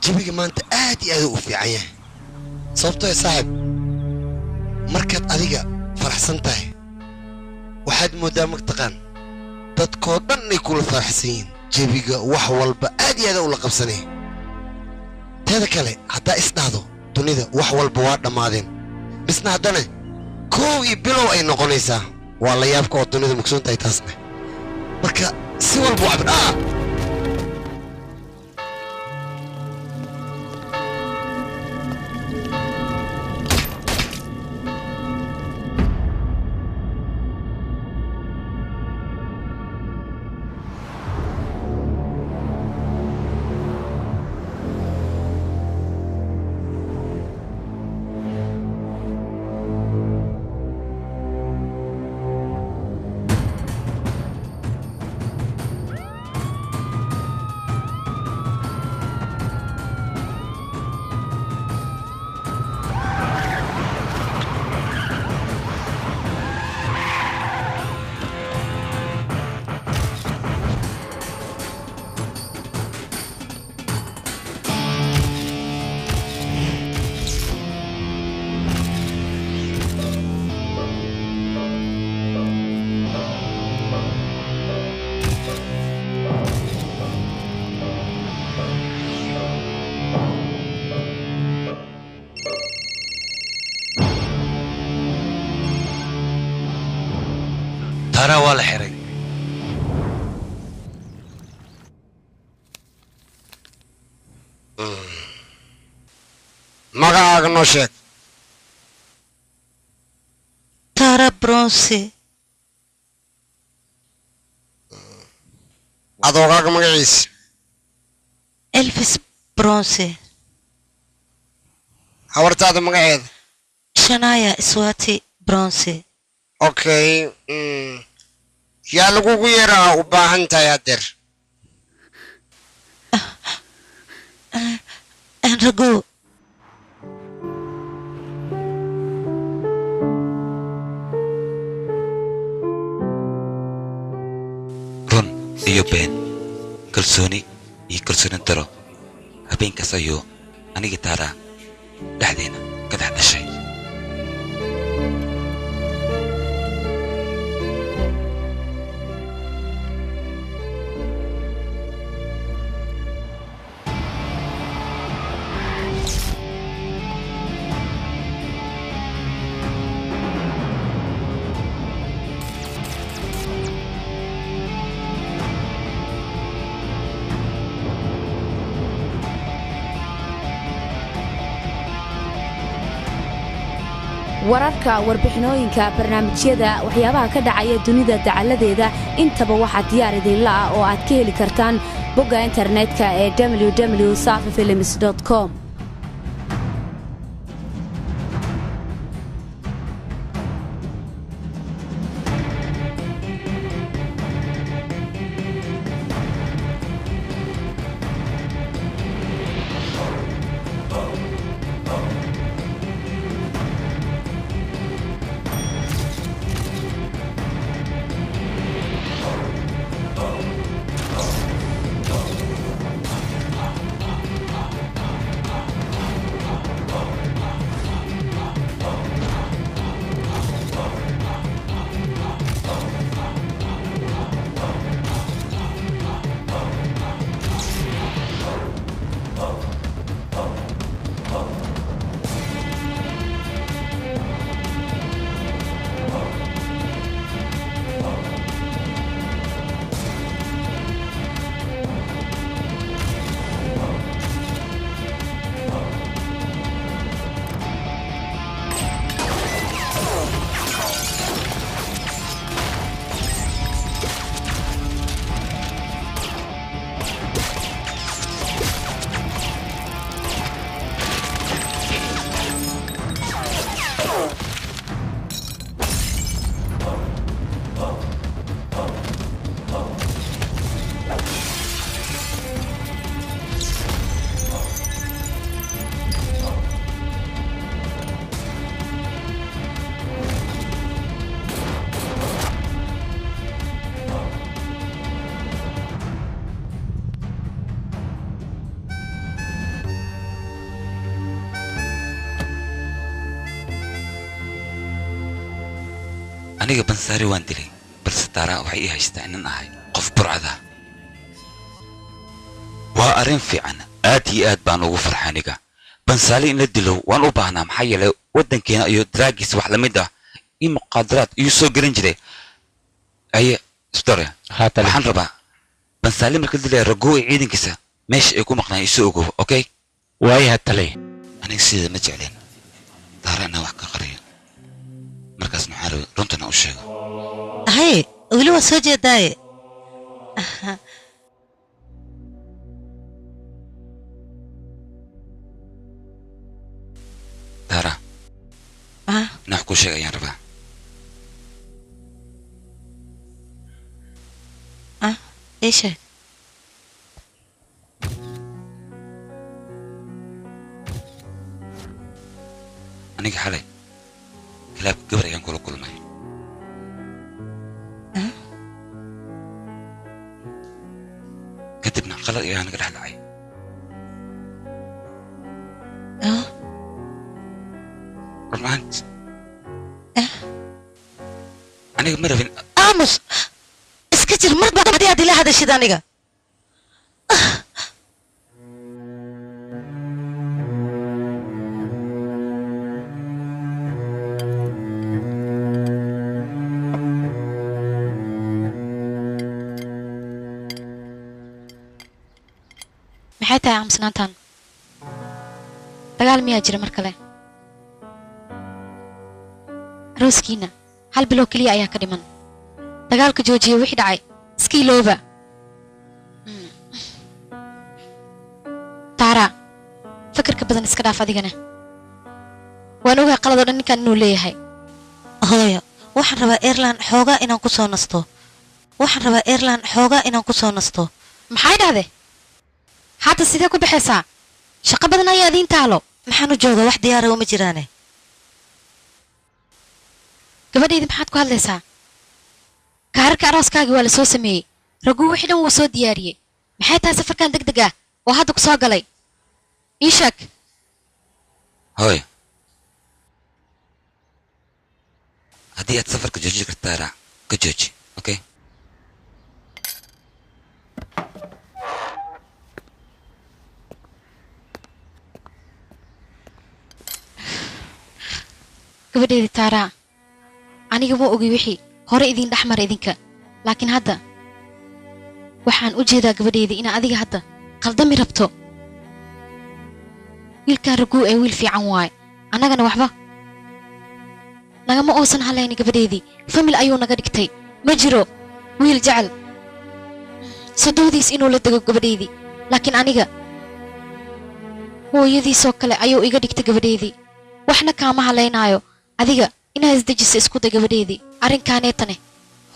Jawiga maanta aad iyo aad u fiican yahay. Sababtoo ah saaxiib, markaad adiga faraxsan tahay waxaad moodaa magtaqaan dadkoo dhan ay kula faraxsan yihiin. Jawiga wax walba aad iyo aad ula qabsanaya. Teeda kale haddaa isdhahdo dunida wax walba waa dhammaadeen, bisna haddana koow iyo bilow ay noqonaysaa. Waa la yaabka oo dunida mugsoon tahay taasna. Marka si walba u cabir Tara waa la xiray. Magacaaga noo sheeg. Tara Bronze. Adoogaaga magaciisa? Elvis Bronze. Habartaada magaceeda? Shania Swati Bronze. Okay, yaa lagugu yeeraa u baahan tahay haddeer? Ragu. Run iyo been, kalsooni iyo kalsooni daro, habeenkaas ayuu anigii Tara dhexdeena ka dhex dhashay. Wararka, warbixinooyinka, barnaamijyada, waxyaabaha ka dhacaya dunida dacaladeeda, intaba waxaa diyaar idinla ah oo aad ka heli kartaan bogga internetka ee www safifilms com. Aniga Bansaari waan dilay, balse Taara waxay ii haystaa inaan ahay qof burcada. Waa arrin fiican, aad iyo aad baan ugu farxay aniga. Bansaali in la dilo waan u baahnaa, maxaa yeelay waddankeena iyo daraagiisa wax la mid ah iyo muqaadaraad iyuu soo gelin jiray. Aye isdore, waxaan rabaa Bansaali marka la dilaya Ragoo iyo ciidankiisa meesha ay ku maqnaan isu ogow, okay? Waayaha taliye. Aniga sideeda ma jecleen Taara inaan wax ka qariyo, markaas maxaa rabay runtana u sheego. Haye, weli waa soo jeedaaye. Taara, inaan wax kuu sheega ayaan rabaa. Ii sheeg. Aniga xalay kilaabka gabar ayaan kula kulmay. Kadibna qalad ayaa naga dhex dhacay. Run ahaant aniga ma rabin. Aamus, iska jir marba haddii aad ila hadashid aniga. Maxay tahay aamusnaantan? Dagaal miyaa jira mar kale? Arooskiina hal bilow keliya ayaa ka dhiman. Dagaalka joojiya, wixii dhacay iska ilooba. Taara, fikirka badan iska dhaaf adigana. Waan ogahay qalad oo dhan ninkan inuu leeyahay. Hooyo, waxaan rabaa Airline xoogaa inaan ku soo nasto. Waxaan rabaa Airline xoogaa inaan ku soo nasto. Maxay dhahde? Hadda sidee ku baxaysaa? Shaqo badan ayaa idiin taalo. Maxaan u joogaa? Wax diyaara uma jiraane. Gabadhaydi, maxaad ku hadlaysaa? Kaararka arooskaagii waa la soo sameeyey. Raguu wixii dhan wuu soo diyaariyey. Maxay tahay safarkan deg deg ah oo hadda ku soo galay? Ii sheeg. Hooy, haddii aad safarka joojin karto Taara, ka jooji, okay? Gabadhaydi Taaraa, aniga ma ogi wixii hore idiin dhex mara idinka, laakiin hadda waxaan u jeedaa gabadhaydi inaa adiga hadda qaldami rabto. Wiilkan Raguu ee wiil fiican waaye, annagana waxba nagama uusan halayni gabadhaydii. Famil ayuu naga dhigtay. Ma jiro wiil jecel sodohdiis inuu la dego gabadhaydii, laakiin aniga hooyadiisoo kale ayuu iga dhigtay gabadhaydii. Waxna kaama halaynaayo. Adiga inaa isdejisa isku day gabadhaydii, arrinkaaneetane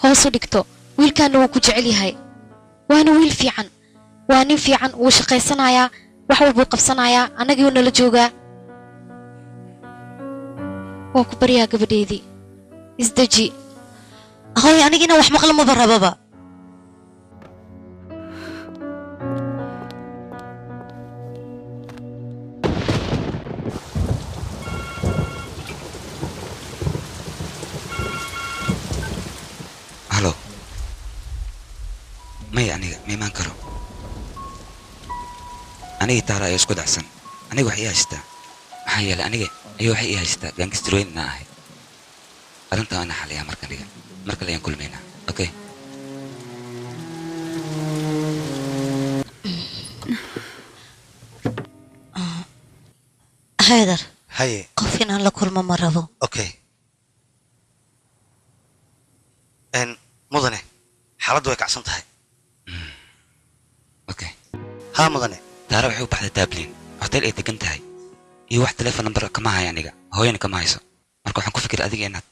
hoos u dhigto. Wiilkaana wuu ku jecel yahay, waana wiil fiican, waa nin fiican, wuu shaqaysanayaa, wax walbuu qabsanayaa, annagii nala joogaa. Waa ku baryaa gabadhaydii, isdeji. Hooyo, aniga inaan wax maqlo maba rababa. Halo, maya, aniga ma imaan karo. Aniga Taara ayaa isku dhacsan. Aniga waxay ii haystaa, maxaa yeelay aniga ayaa waxay ii haystaa gangster weyn inaan ahay. Arrintan waa inaan xaliyaa marka aniga. Mar kale ayaan kulmaynaa, okay? Haydar, Haye. Qof inaan la kulmo ma rabo. Okay, n mudane, xaaladdu way kacsan tahay. Okay. Haa mudane. Taara waxay u baxday Dublin, hotel ay degan tahay iyo wax telephone number kama hayo aniga, hooyana kama hayso. Marka waxaan ku fikiray adiga inaad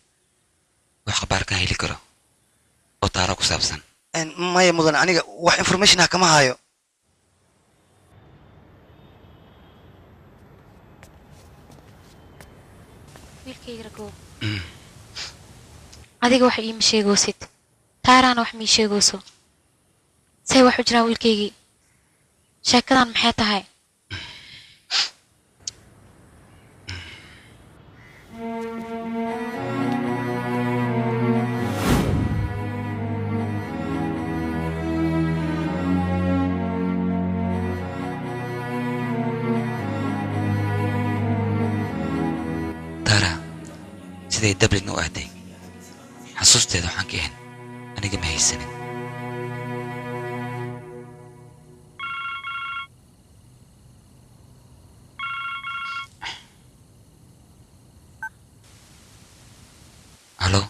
wax khabaar ka heli karo oo Taara ku saabsan. Maya mudane, aniga wax information ah kama hayo. Wiilkayga Ragow, adiga wax iima sheegoosid, Taaraana wax mii sheegooso. Say wax u jiraan wiilkaygii? Sheekadan maxay tahay? Siday Dublin u aaday xasuusteeda waxaan ka ahayn aniga ma haysanin. Halo,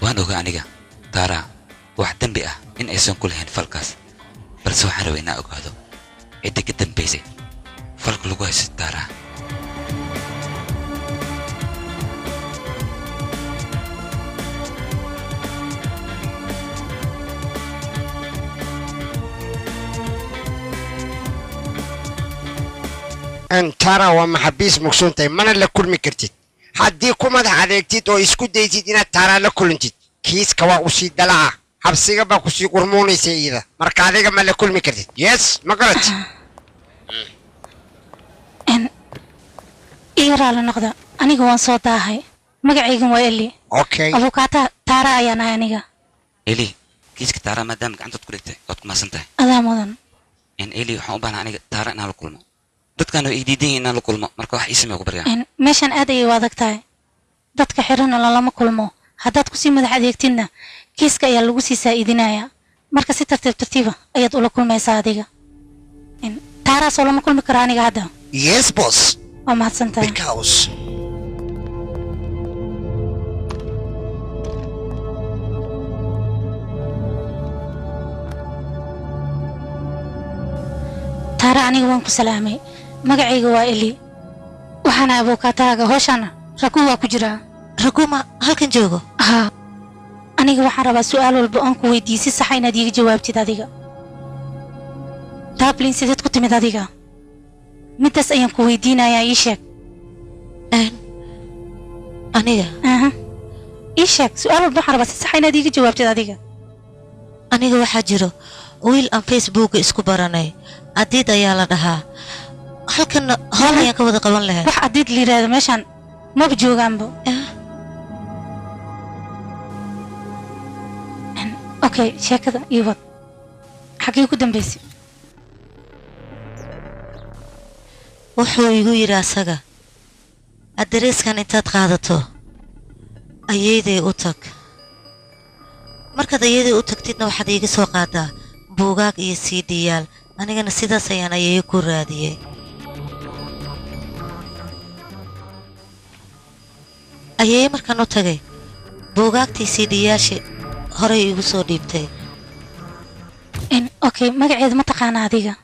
waan ogaa aniga Taara wax dambi ah in aysan ku lahayn falkaas, balse waxaan rabay inaan ogaado cidda ka dambaysay falka lagu haysto Taara. Tara waa maxaabiis mugsuuntahay, mana la kulmi kartid. Haddii ku madax adeegtid oo isku daytid inaad Tara la kulantid, kiiska waa usii dalaca, xabsiga baa kusii qurmuunaysa iyada. Marka adiga ma la kulmi kartid. Yes, ma garat? Ii raali noqda, aniga waan soo daahay. Magacaygan waa Eli. Okay. Abukaata Taara ayaan ahay aniga. Eli, kiiska Taara maadaama gacantaad ku dhigtay waad ku mahadsan tahay. Adaa mudan. Eli, waxaan u baahnaa aniga Taara inaan la kulmo. Dadkaan way ii diidan yihiin inaan la kulmo, marka wax ii samee ku baryaa. Meeshan aad ayay u adag tahay, dadka xirana lalama kulmo. Haddaad kusii madax adeegtidna kiiska ayaa lagu sii saa'idinayaa. Marka si tartiib tartiiba ayaad ula kulmaysaa adiga. Taaraasoo lama kulmi karo aniga hadda. Yes boss. Waa mahadsan tahay. Because Taara, aniga waan ku salaamay. Magacayga waa Eli, waxaana abuukaataaga. Hooshana Raku waa ku jiraa. Raguma halkan joogo? Haa, aniga waxaan rabaa su'aal walba oon ku weydiiyey si saxa inaad iiga jawaabtid. Adiga Dublin sideed ku timid adiga? Middaas ayaan ku weydiinayaa, ii sheeg. Aniga? Aha, ii sheeg. Su'aal walba waxaan rabaa si saxa inaad iiga jawaabtid adiga. Aniga waxaa jiro wiil aan Facebooka isku baranay, Adiid ayaa la dhahaa. Halkan howl ayaan ka wada qaban lahayn. Wax Adiid la yidhaahdo meeshaan maba joogaanba. Okay, sheekada ii wad, xaggee ku dambaysay? Wuxuu igu yidhi asaga, addareeskan intaad qaadato ayeeday u tag, markaad ayeeday u tagtidna waxaad iiga soo qaadaa buugaag iyo CD-yaal. Anigana sidaas ayaan ayeeyo ku raadiyey. Ayeeye markaan u tagay, buugaagtii CD-yaashii horey iigu soo dhiibtay. Okay, magaceeda ma taqaana adiga?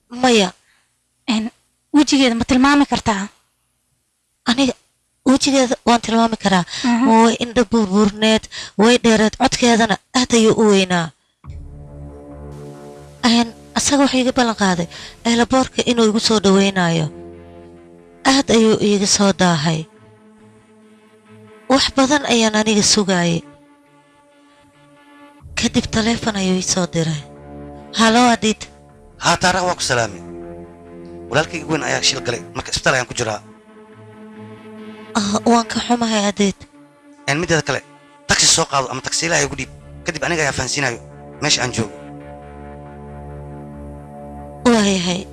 Maya. Wejigeeda ma tilmaami kartaa? Aniga wejigeeda waan tilmaami karaa. Way indha buurbuurneed, way dheereed, codkeedana aad ayuu u weynaa. Asaga wuxuu iiga ballan qaaday eelaboorka inuu igu soo dhaweynayo. Aad ayuu iiga soo daahay. Wax badan ayaan aniga sugaayay. Kadib taleefon ayuu ii soo diray. Halo Adiid. Haa Taara, waan ku salaamay. Walaalkayga weyn ayaa shil galay, marka isbitaal ayaan ku jiraa. Waan ka xumahay Adiid. Mideeda kale, taksi soo qaado ama taksiilaha igu dhiib, kadib aniga ayaa fahansiinayo meesha aan joogo. Waayahay.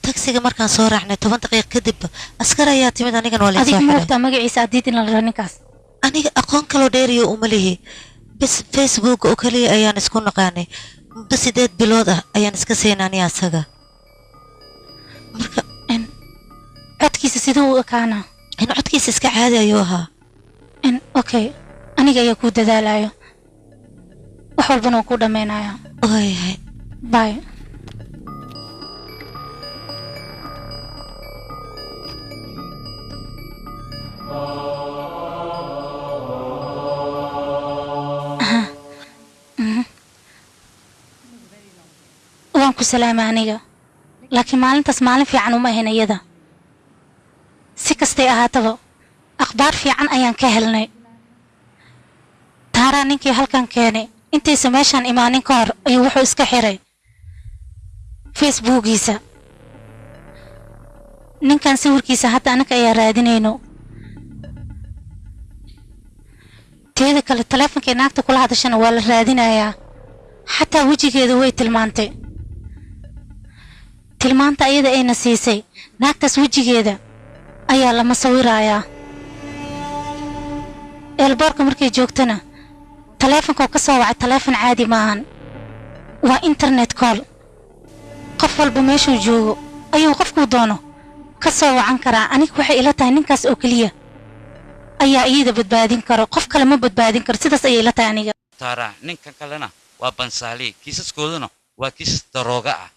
Tagsiga markaan soo raacnay 10 daqiiq kadib askar ayaa timid, anigana waa laysoo Adiga ma xiray. ogtaa magaciisa Adiid in la dhaho ninkaas? Aniga aqoon kaloo dheeriyo uma lihi, bas Facebook oo kaliya ayaan isku naqaanay. Muddo 8 bilood ah ayaan iska siinay aniga asaga. Marka Codkiisa siduu u ekaanaa? In codkiisa iska caadi ayuu ahaa. Okay, aniga ayaa kuu dadaalayo, wax walbana waan kuu dhammaynaya. Waayahay. Bye. Aha. Waan ku salaamay aniga, laakiin maalintaas maalin fiican uma ahayn iyada. Si kastay ahaataba, Akhbaar fiican ayaan ka helnay. Taaraa ninkii halkan keenay intaysa meeshaan imaanin ka hor ayuu wuxuu iska xiray Facebookiisa. Ninkan sawirkiisa hadda annaga ayaa raadinayno. Teeda kale taleefonkii naagta kula hadashana waa la raadinayaa. Xataa wejigeeda way tilmaantay. Tilmaanta ayada ayna siisay naagtaas wejigeeda ayaa lama sawirayaa. Eelboorka markay joogtana taleefonka ka soo wacay taleefon caadi maahan, waa internet call. Qof walba meeshuu joogo ayuu qofkuu doono ka soo wacan karaa. Aniga waxay ila tahay ninkaas oo keliya ayaa iyada badbaadin karo, qof kale ma badbaadin karo. Sidaas ayay ila tahay aniga. Taara ninkan kalena waa Bansaali, kiisaskooduna waa kiisas darooga ah.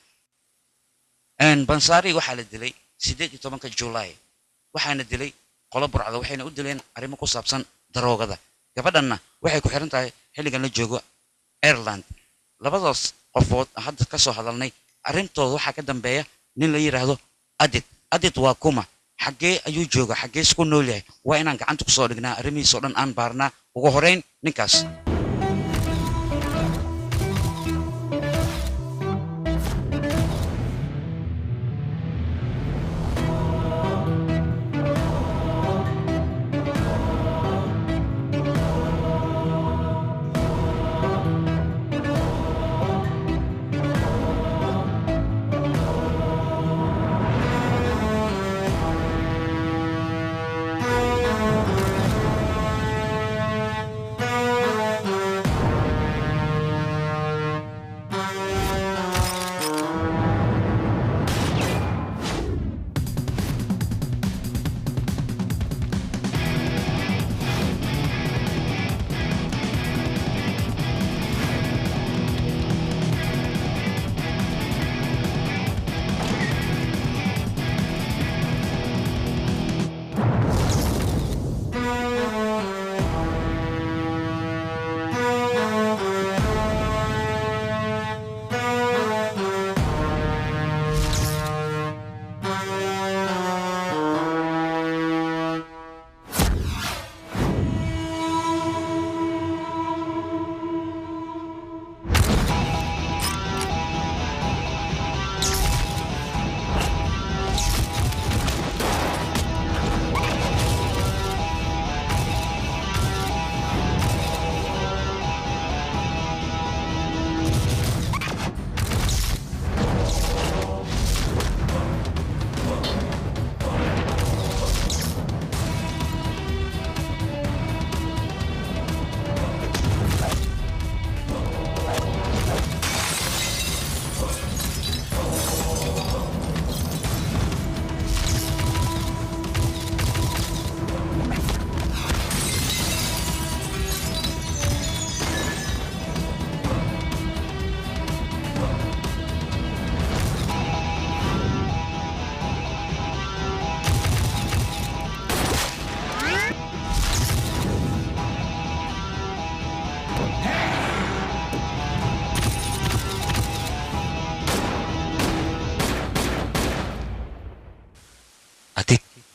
Bansaali waxaa la dilay 18 Juulaay, waxaana dilay qolo burcada, waxayna u dileen arrimo ku saabsan daroogada. Gabadhanna waxay ku xiran tahay xilligan la joogo Ireland. Labadaas qofood hadda ka soo hadalnay arrintooda waxaa ka dambeeya nin la yidhaahdo Adit. Adit waa kuma? Xaggee ayuu jooga? Xaggee isku nool yahay? Waa inaan gacanta kusoo dhignaa, arrimihiisa oo dhan aan baarnaa. Ugu horeyn ninkaas.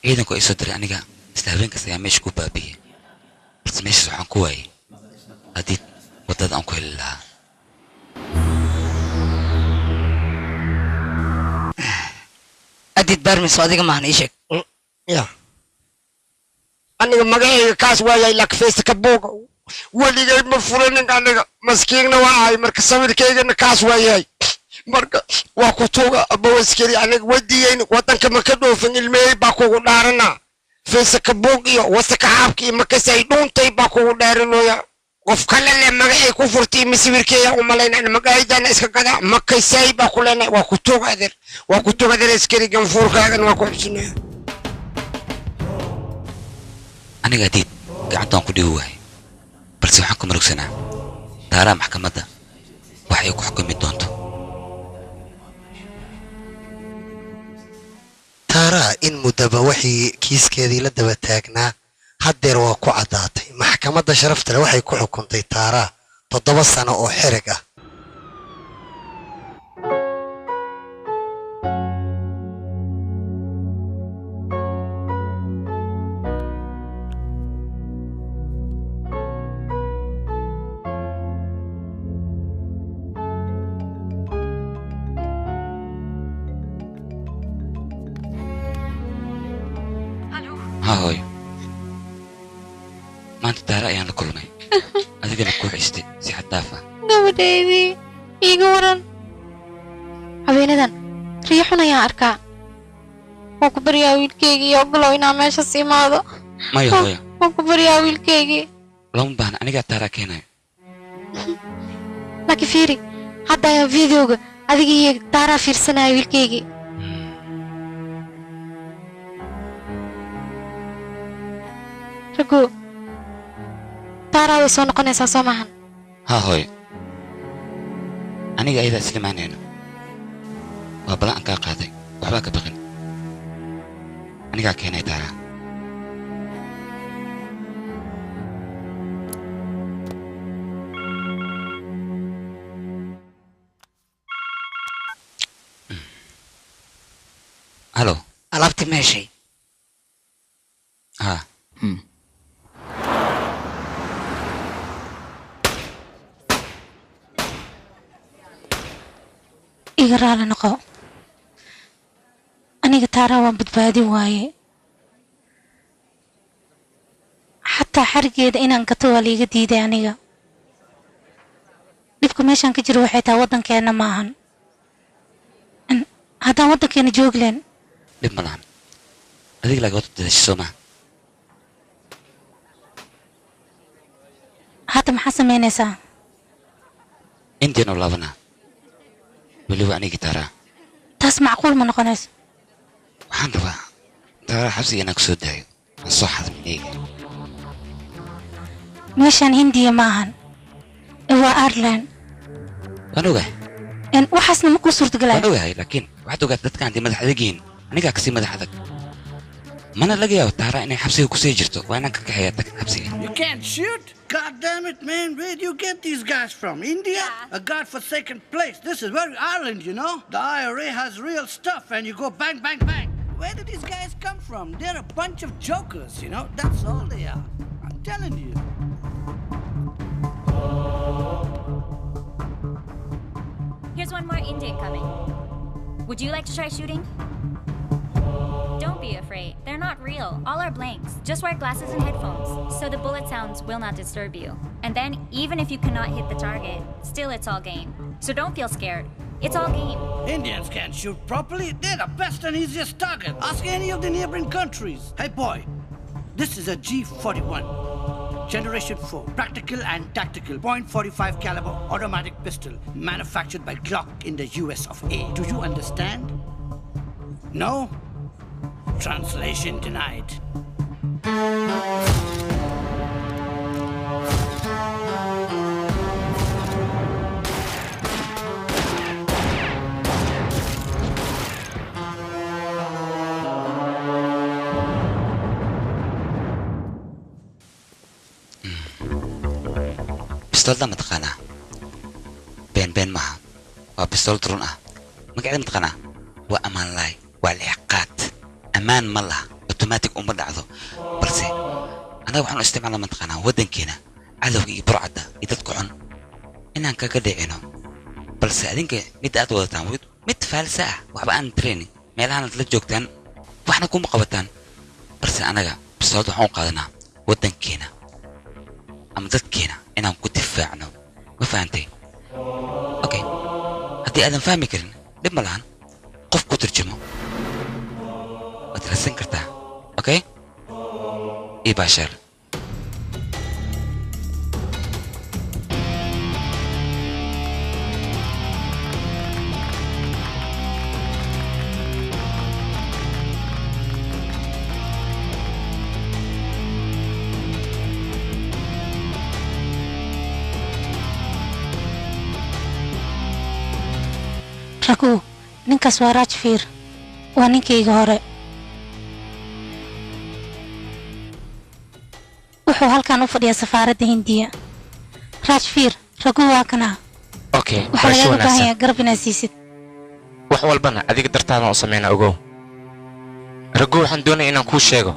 Ciidanku ay soo diray aniga isla habeenkaas ayaa meesha ku baabiyey, balse meeshaas waxaan ku waayey Adit waddada aan ku heli lahaa. Adit Barmis adiga maahan, ii sheeg. Ya aniga magacayga kaas waayay, laakiin Facebook weligay ma furanin aniga, maskiinna waa ahay. Marka sawirkaygana kaas waayahay. Marka waa ku tuuga abawaskeri, aniga wadiyeyn wadanka ma ka dhoofin, ilmehey baa kugu dhaarana. Facebook iyo wasaka xaabka iyo makasay dhuuntay baa kugu dhaaranooya. Qof kale le magacay ku furtay ma sawirkeeya u malaynaan, magacaydana iska gadaa makasay baa ku leenahay. Waa ku tuuga adeer, waa ku tuuga adeer askari, ganfuurkaagana waa ku xubsinaya. Aniga Adiid gacantaan ku dhibi waayay, balse waxaan ku murugsanaa Taaraa maxkamadda wax ay ku xukumi doonto. Taaraa in muddaba wixii kiiskeedii la daba taagnaa haddeer waa ku caddaatay. Maxkamadda sharafta leh waxay ku xukuntay Taaraa 7 sano oo xerig ah. Haa hooyo, maanta Taara ayaan la kulmay, adigana kuu xiistay si xad dhaaf ah. Gabadhaydii, iiga waran. Habeenadan riyo xun ayaan arkaa. Waan ku baryaa wiilkaygii, ogolow inaan meeshaas imaado. Maya hooyo. Waan ku baryaa wiilkaygii. Looma baahna, anigaa Taaraa keenayo. Laakiin fiiri, hadda ayaan videoga adiga iyo Taaraa fiirsanaya wiilkaygii. Ragu, Taaraa way soo noqonaysaa soo maahan? Haa hooyo, aniga ayadaa isla imaanayno. Waa balan aan kaa qaaday, waxbaa ka baqin, anigaa keenay Taaraa. Halo. Alaabti ma heshay? Haa. Iga raali noqo, aniga Taaraa waan badbaadin waaye. Xataa xarigeeda inaan gato waa liiga diiday. Aniga dhibka meeshaan ka jiro waxay tahay waddankeenna ma ahan. Haddaan waddankeena joogi leen. Dhib ma lahan, adiga laaga wada dadaashay soo maha? Hadda maxaa samaynaysaa? Indian oo laabanaa weliba anigii Taaraa. Taas macquul ma noqonayso. Waxaan rabaa Taaraa xabsiga inaan ku soo daayo aan soo xadminayga. Meeshaan Hindiya ma ahan ee waa Ireland. Waan ogahay. Waxaasna ma kuu suurtagalaya. Waan ogahay, laakiin waxaad ogaata dadka haddii madax adag yihiin, anigaa kasii madax adag. Mana laga yaabo Taaraa inay xabsiga kusii jirto. Waa inaan ka kaxeeyaa tag xabsiga. You can't shoot? God damn it, man. Where do you get these guys from? India? A godforsaken place. This is very Ireland, you know? The IRA has real stuff and you go bang, bang, bang. Where did these guys come from? They're a bunch of jokers, you know? That's all they are. I'm telling you. Here's one more Indian coming. Would you like to try shooting? Don't be afraid. They're not real. All are blanks. Just wear glasses and headphones, so the bullet sounds will not disturb you. And then, even if you cannot hit the target, still it's all game. So don't feel scared. It's all game. Indians can't shoot properly. They're the best and easiest target. Ask any of the neighboring countries. Hey, boy, this is a G41. Generation 4, practical and tactical, .45 caliber automatic pistol, manufactured by Glock in the US of A. Do you understand? No? Translation denied. Bistoolda ma taqaanaa? Been been maaha, waa bistoolad run ah. Magaceeda ma taqaanaa? Waa ammaan laay, waa lixqaad. Ammaan ma laha, automatic uma dhacdo, balse annaga waxaan u isticmaalnaa, ma taqaanaa, waddankeena cadowga iyo burcadda iyo dadka xun inaan kaga dhicino. Balse adinka midda aad wadataan mid faalsa ah, waxba aan training, meelahan aad la joogtaan waxna kuma qabataan. Balse annaga bistoolad waxaan u qaadanaa waddankeena ama dadkeena inaan ku difaacno. Ma fahantay? Okay, haddii aadan fahmi karin dhib ma lahan, qof ku turjumo waad raadsan kartaa. Okay, ii baashaal. Ragu, ninkaas waa Rajfiir, waa ninkayga hore. Wuxuu halkan u fadhiyaa safaaradda Hindiya. Rajfiir, Ragu waa kana. Okay. Waxaa barasho lagaaga baahan wanaagsan. yahay garab inaad siisid. Wax walbana adiga dartaadaan u sameynaa. Ogow Rago, waxaan doonaya inaan kuu sheego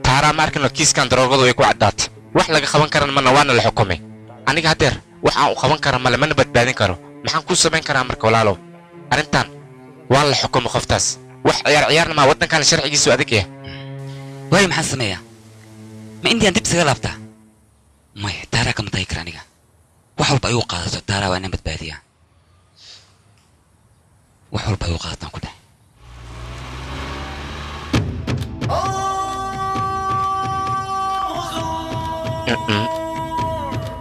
Taaraa ma arkino kiiskan daroogadu way ku caddaatay, wax laga qaban karan mana, waana la xukumay. Aniga haddeer wax aan u qaban kara male, mana badbaadin karo. Maxaan kuu samayn karaa marka, walaalow? Arrintan waa la xukumay qoftaas, wax ciyaar ciyaarna maa, waddankan sharcigiisu adag yahay. Waayo maxaan sameeyaa? Ma Indian dib isaga laabtaa? Maya, Taaraa kama tagi kara aniga. Wax walba ayuu qaadato, Taaraa waa inaan badbaadiyaa. Wax walba ayuu qaadataan ku dheh.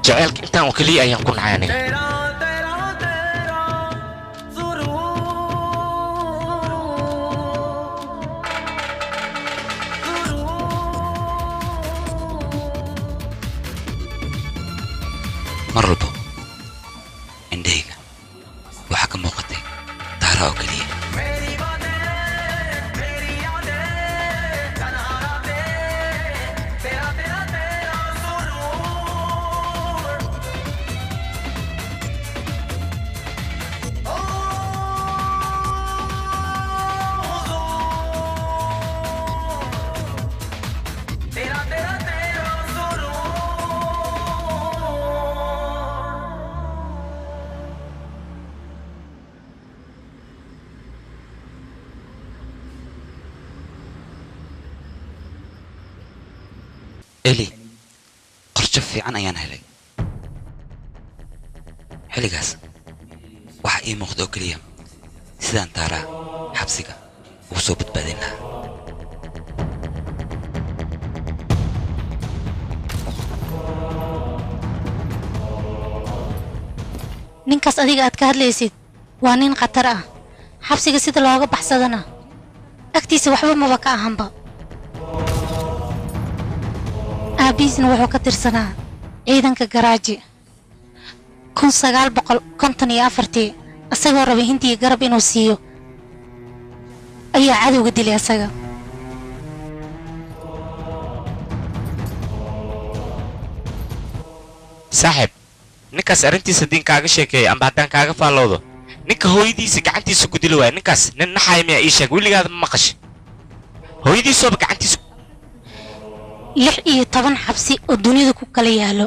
Jaceylka intaan oo keliya ayaan ku nacay aniga. Mar walbo indhahayga waxaa ka muuqatay Taaraa oo keliya. Eli, qorshe fiican ayaan helay. Xilligaas waxaa ii muuqda oo keliya sidaan Taaraa xabsiga ugu soo badbaadin lahaa. Ninkaas adiga aad ka hadlaysid waa nin khatar ah. Xabsiga sida looga baxsadana agtiisa waxba maba ka ahanba. Aabihiisna wuxuu ka tirsanaa ciidanka garaaji 1954 isagoo rabay Hindiya garab inuu siiyo ayaa cadowga dilay asaga. Saaxiib, ninkaas arrintiisa haddii kaaga sheekeeyo amba haddaan kaaga faalloodo, ninka hooyadiisa gacantiisa ku dili waaya. Ninkaas nin naxaya miyaa? Ii sheeg, weligaada ma maqashay hooyadiisooba gacantiisa? 16 xabsi oo dunida ku kala yaalo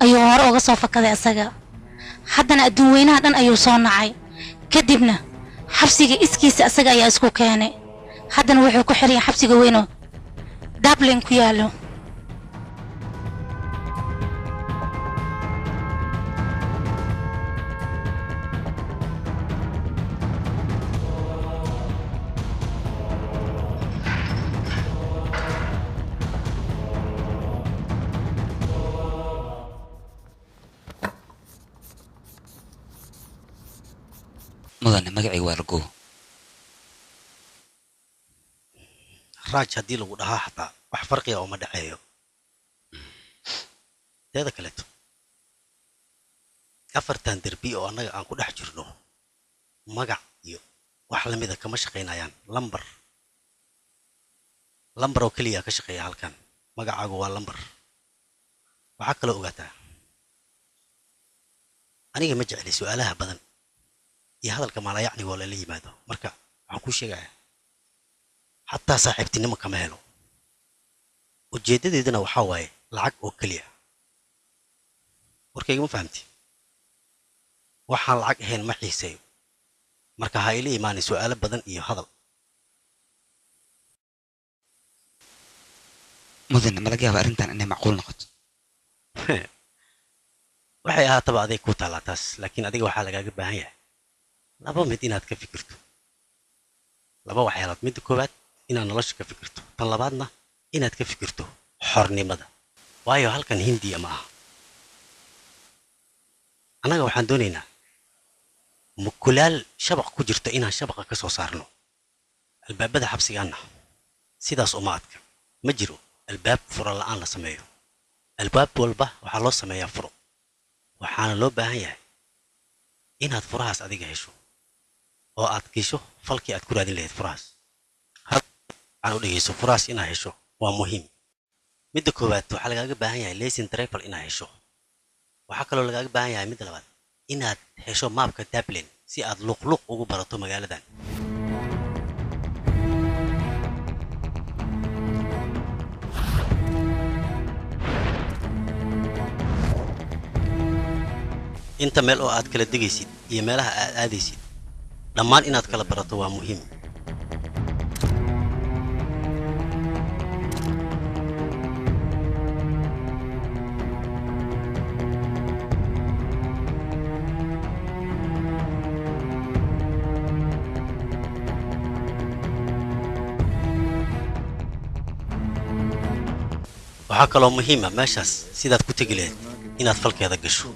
ayuu hore uga soo fakaday asaga. Haddana adduun weynaha dhan ayuu soo nacay. Kadibna xabsiga iskiisa asaga ayaa isku keenay. Haddana wuxuu ku xiran yahay xabsiga weyn oo Dublin ku yaalo. Mudane, magacayga waa Ragow. Raaj haddii lagu dhahaa xataa wax farqiga uma dhexeeyo. Teeda kaleeto, afartan derbi oo annaga aan ku dhex jirno magac iyo wax lamida kama shaqaynayaan. Lambar lambar oo keliya ka shaqeeya halkan. Magacaagu waa lambar. Waxaa kaloo ogaataa, aniga ma jecli su'aalaha badan iyo hadalka maalayacniga oo lala yimaado. Marka waxaan kuu sheegayaa, xataa saaxiibtinimo kama helo. Ujeeddadeeduna waxaa waaye lacag oo keliya. Warkayga ma fahamti? Waxaan lacag ahayn ma xiiseeyo. Marka ha ila imaanin su'aalo badan iyo hadal. Mudane, ma laga yaaba arrintan inay macquul noqoto? Waxay ahaataba aday kuu taallaa taas, laakiin adiga waxaa lagaaga baahan yahay laba mid inaad ka fikirto, laba waxyaalood. Midda koowaad, inaad nolosha ka fikirto. Tan labaadna, inaad ka fikirto xornimada, waayo halkan Hindiya ma aha. Annaga waxaan doonaynaa mukulaal shabaq ku jirta inaan shabaqa ka soo saarno. Albaabada xabsigaanna sidaas uma adka. Ma jiro albaab furo la'aan la sameeyo. Albaab walba waxaa loo sameeyaa furo, waxaana loo baahan yahay inaad furahaas adiga hesho oo aad gesho falkii aad ku raadin lahayd furahaas. Aan u dhegeyso, furahaas inaad hesho waa muhiim. Midda koowaad, waxaa lagaaga baahan yahay licence rifle inaad hesho. Waxaa kaloo lagaaga baahan yahay midda labaad, inaad hesho maabka Dublin si aad luqluq ugu barato magaaladan. Inta meel oo aad kala degaysid iyo meelaha aad aadaysid dhammaan inaad kala barato waa muhiim. Waxaa kaloo muhiim ah meeshaas sidaad ku tegi lahayd inaad falkeeda gasho.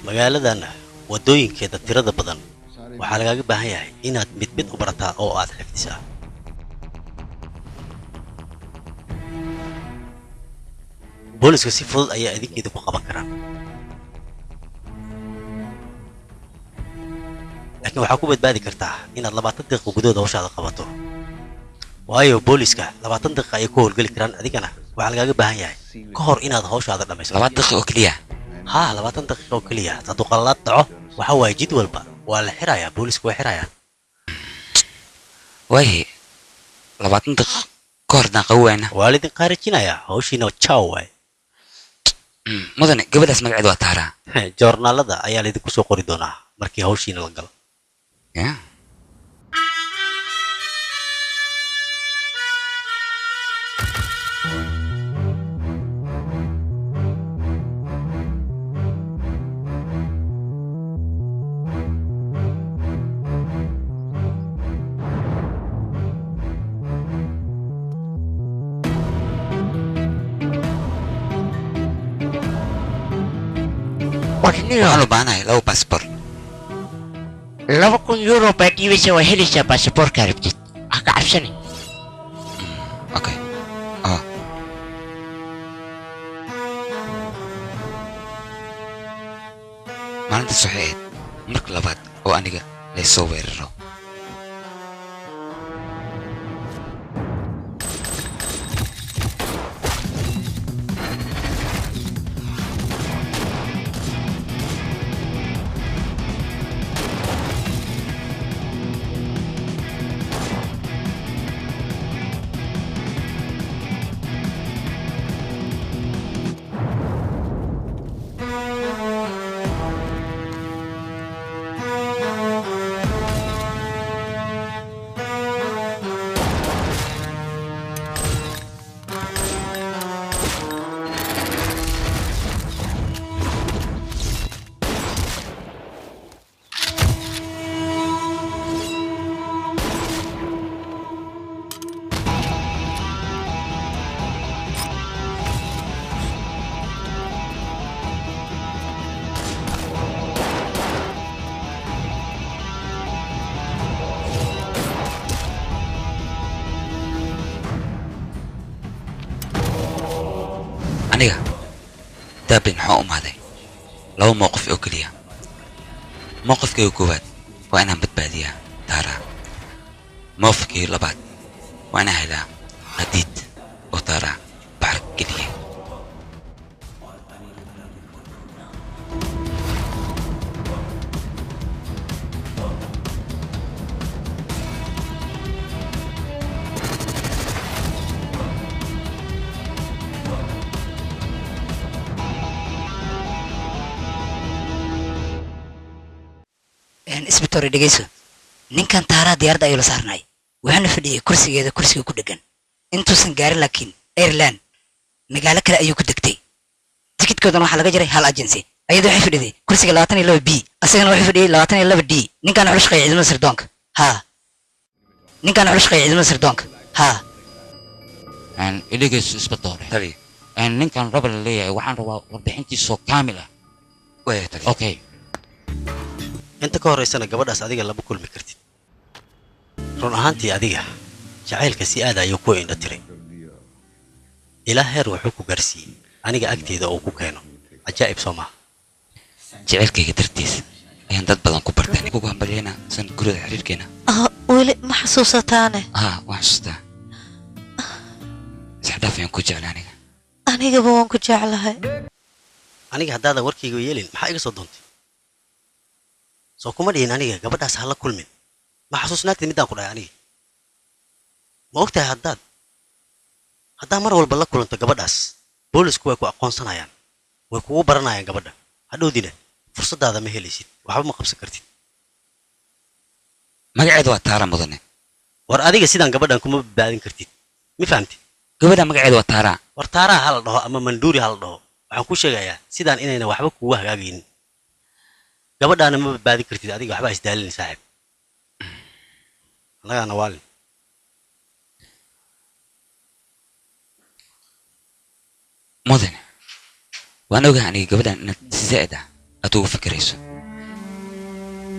Magaaladan waddooyinkeeda tirada badan waxaa lagaaga baahan yahay inaad mid mid u barataa oo aad xifdisaa. Booliska si fudud ayaa idinkeeda ku qaban karaan, laakiin waxaa ku badbaadi kartaa inaad 20 daqiiqo gudahood hawshaada qabato. Waayo booliska 20 daqiiqo ayay ku howlgeli karaan, adigana waxaa lagaaga baahan yahay ka hor inaad hawshaada dhammaysato. 20 daqiiqo oo keliya? Haa, 20 daqiiqo oo keliya. Hadduu qalalaad dhaco waxa waaye jid walba waa la xirayaa, booliska waa xirayaan. Waaye 20 daqiiqo ka hor haddaan qabi wayna waa laidin qaarijinayaa, hawshiina jaw waaye. Mudane, gabadhaas magaceeda waa Taaraa. Joornaalada ayaa laydinku soo qori doonaa markii hawshiina la galo. Ya. Waxaan u baahanahay 2 baasboor. 2000 euro baad dhiibaysaa, waa helaysaa baasaboorkaa rabtid. Ha ka cabsani. Okay. Maalintaas waxay ahayd marka labaad oo aniga laysoo weeraro. Aniga Dublin waxaan u imaaday 2 mowqif oo keliya. Mowqifkayga koowaad waa inaan badbaadiyaa Taaraa. Mowqifkayga labaad waa inaan helaa qadiid oo Taaraa baxar geliya. Isbitoore dhegeyso, ninkan Taaraa diyaaradda ayuu la saarnay, waxaana fadhiyey kursigeeda kursiga ku dheggan. Intuusan gaarin laakiin Ireland magaalo kale ayuu ku degtay. Tikidkoodana waxaa laga jaray hal agency. Ayadoo waxay fadhiday kursiga 22 B, asagana wuxuu fadhiyey 22 D. Ninkan wuxuu la shaqeeyay ciidamada sirdoonka. Haa, ninkan wuxuu la shaqeeyay ciidamada sirdoonka. Haa. Idhegeyso isbitoore, ninkan raba la leeyahay waxaan rabaa warbixintiisoo kaamil ah. Okay. Inta ka horeysana gabadhaas adiga lama kulmi kartid. Run ahaantii adiga jacaylka si aad ayuu ku indho tiray. Ilaa heer wuxuu ku gaarsiiyey aniga agteeda oo ku keeno. Cajaa'ib soo maaha. Jacaylkayga dartiis ayaan dad badan ku bartay. Kugu hambalyeynaa san guriga xiriirkeena. Weli ma xasuusataane? Haa, waan xasuustaa. Isxdhaaf ayaan ku jeclay aniga. Anigaba waan ku jeclahay. Aniga haddaadan warkayga yeelin maxaa iga soo doontay? Soo kuma dhihin aniga gabadhaas ha la kulmin. Ma xasuusnaatid midaan ku dhahay aniga? Ma ogtahay haddaad mar walba la kulanto gabadhaas, boolisku way ku aqoonsanayaan, way kugu baranayaan gabadha. Hadhowdina fursadaada ma helaysid, waxba ma qabsan kartid. Magaceeda waa Taara mudane. War adiga sidaan gabadhan kuma badbaadin kartid. Ma fahamti? Gabadha magaceeda waa Taaraa. War Taaraa ha la dhaho ama Manduuri ha la dhaho, waxaan kuu sheegayaa sidaan inayna waxba kugu hagaagaynin. Gabadhaana ma badbaadin kartid adiga, waxba isdaalin saaxiib. Annagaana waalin. Mudane, waan ogahay aniga gabadhan inaad si zaa'id ah aad ugu fikirayso.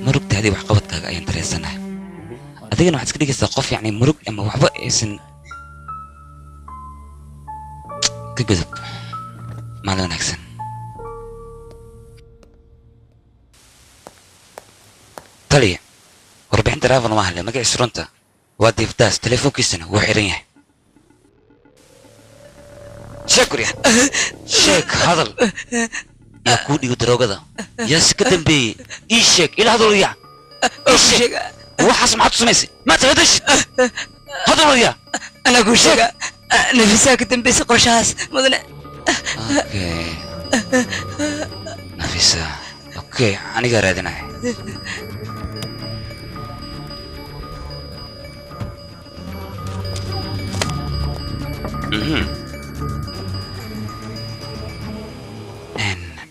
Murugtaadii waxqabadkaaga ayaan dareensanahay. Adigana waxaad iska dhigaysaa qof yacni murug ama waxba aysan ka gudub. Maalin wanaagsan. Taliya, warbixinta Ravan waa hadlay. Magaciisa runta waa Diifdaas, telefoonkiisana wuu xiran yahay. Sheeg guryahan, sheeg, hadal. Yaa kuu dhigo daroogada? Yaa si ka dambeeyey? Ii sheeg, ila hadal yaa. Ii sheeg, waxaas maxaad u samaysay? Maad hadashid, hadal yaa. Anaa kuu sheega, Nafisaa ka dambeysay qorshahaas, mudane. Okay, Nafisa. Okay, anigaa raadinaya.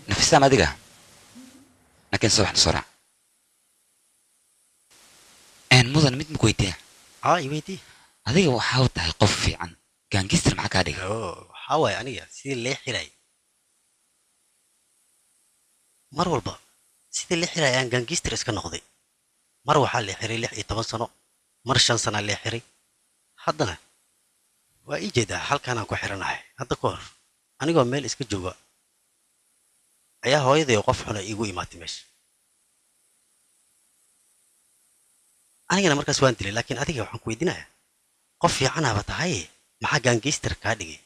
Nafisa, ma adiga laakiin soo waxna soo raac. Mudan, mid maku weydiiya? Haa, i weydii. Adiga waxaa tahay qof fiican, gangster maxaa kaa dhigay? Waxaa waaye aniga sidii lee xiray mar walba, sidii lee xiray ayaan gangster iska noqday. Mar waxaa lee xiray 16 sano, mar 5 sanaa lee xiray, haddana waa ii jeedaa halkaanaan ku xiranahay. Hadda ka hor anigoo meel iska jooga ayaa hooyaday qof xuna iigu imaatay meesha. Anigana markaas waan dilay. Laakiin adiga waxaan ku weydiinayaa, qof fiicanaaba tahay, maxaa gangster kaa dhigay?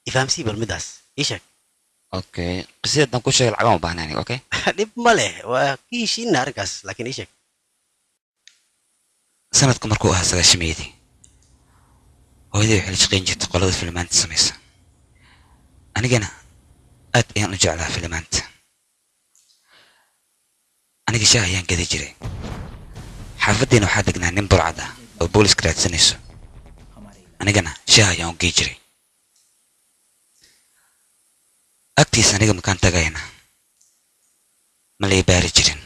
Ifahamsii bal midaas, ii sheeg. Okay, qisada haddaan ku sheegay lacag ma baahna aniga, okay? Dhib ma leh, waa ka heshiina arrinkaas, laakiin ii sheeg. Sanadku markuu ahaa 90-meeyadii, hooyaday waxay la shaqayn jirtay qolada filimaanta samaysa. Anigana aad ayaan u jeclaa filimaanta. Aniga shaah ayaan gadi jiray. Xaafaddiina waxaa degnaa nin burcad ah oo booliska raadsanayso. Anigana shaah ayaan u gey jiray agtiisa. Aniga makaan tagayna ma lay baari jirin.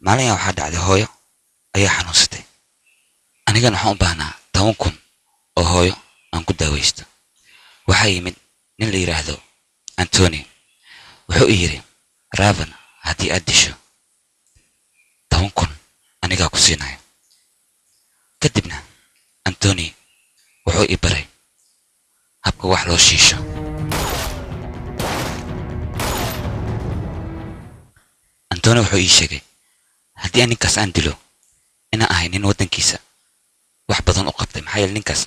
Maalin ayaa waxaa dhacday, hooyo ayaa xanuunsatay. Anigana waxaan u baahnaa 10,000 oo hooyo aan ku daawaysto. Waxaa yimid nin la yidhaahdo Antony. Wuxuu i yidhi, "Ravan haddii aad disho, 10,000 anigaa ku siinaya." Kadibna Antony wuxuu i baray habka wax loo shiisho. Antony wuxuu ii sheegay haddii aan ninkaas aan dilo inaan ahay nin waddankiisa wax badan u qabtay, maxaa yeele ninkaas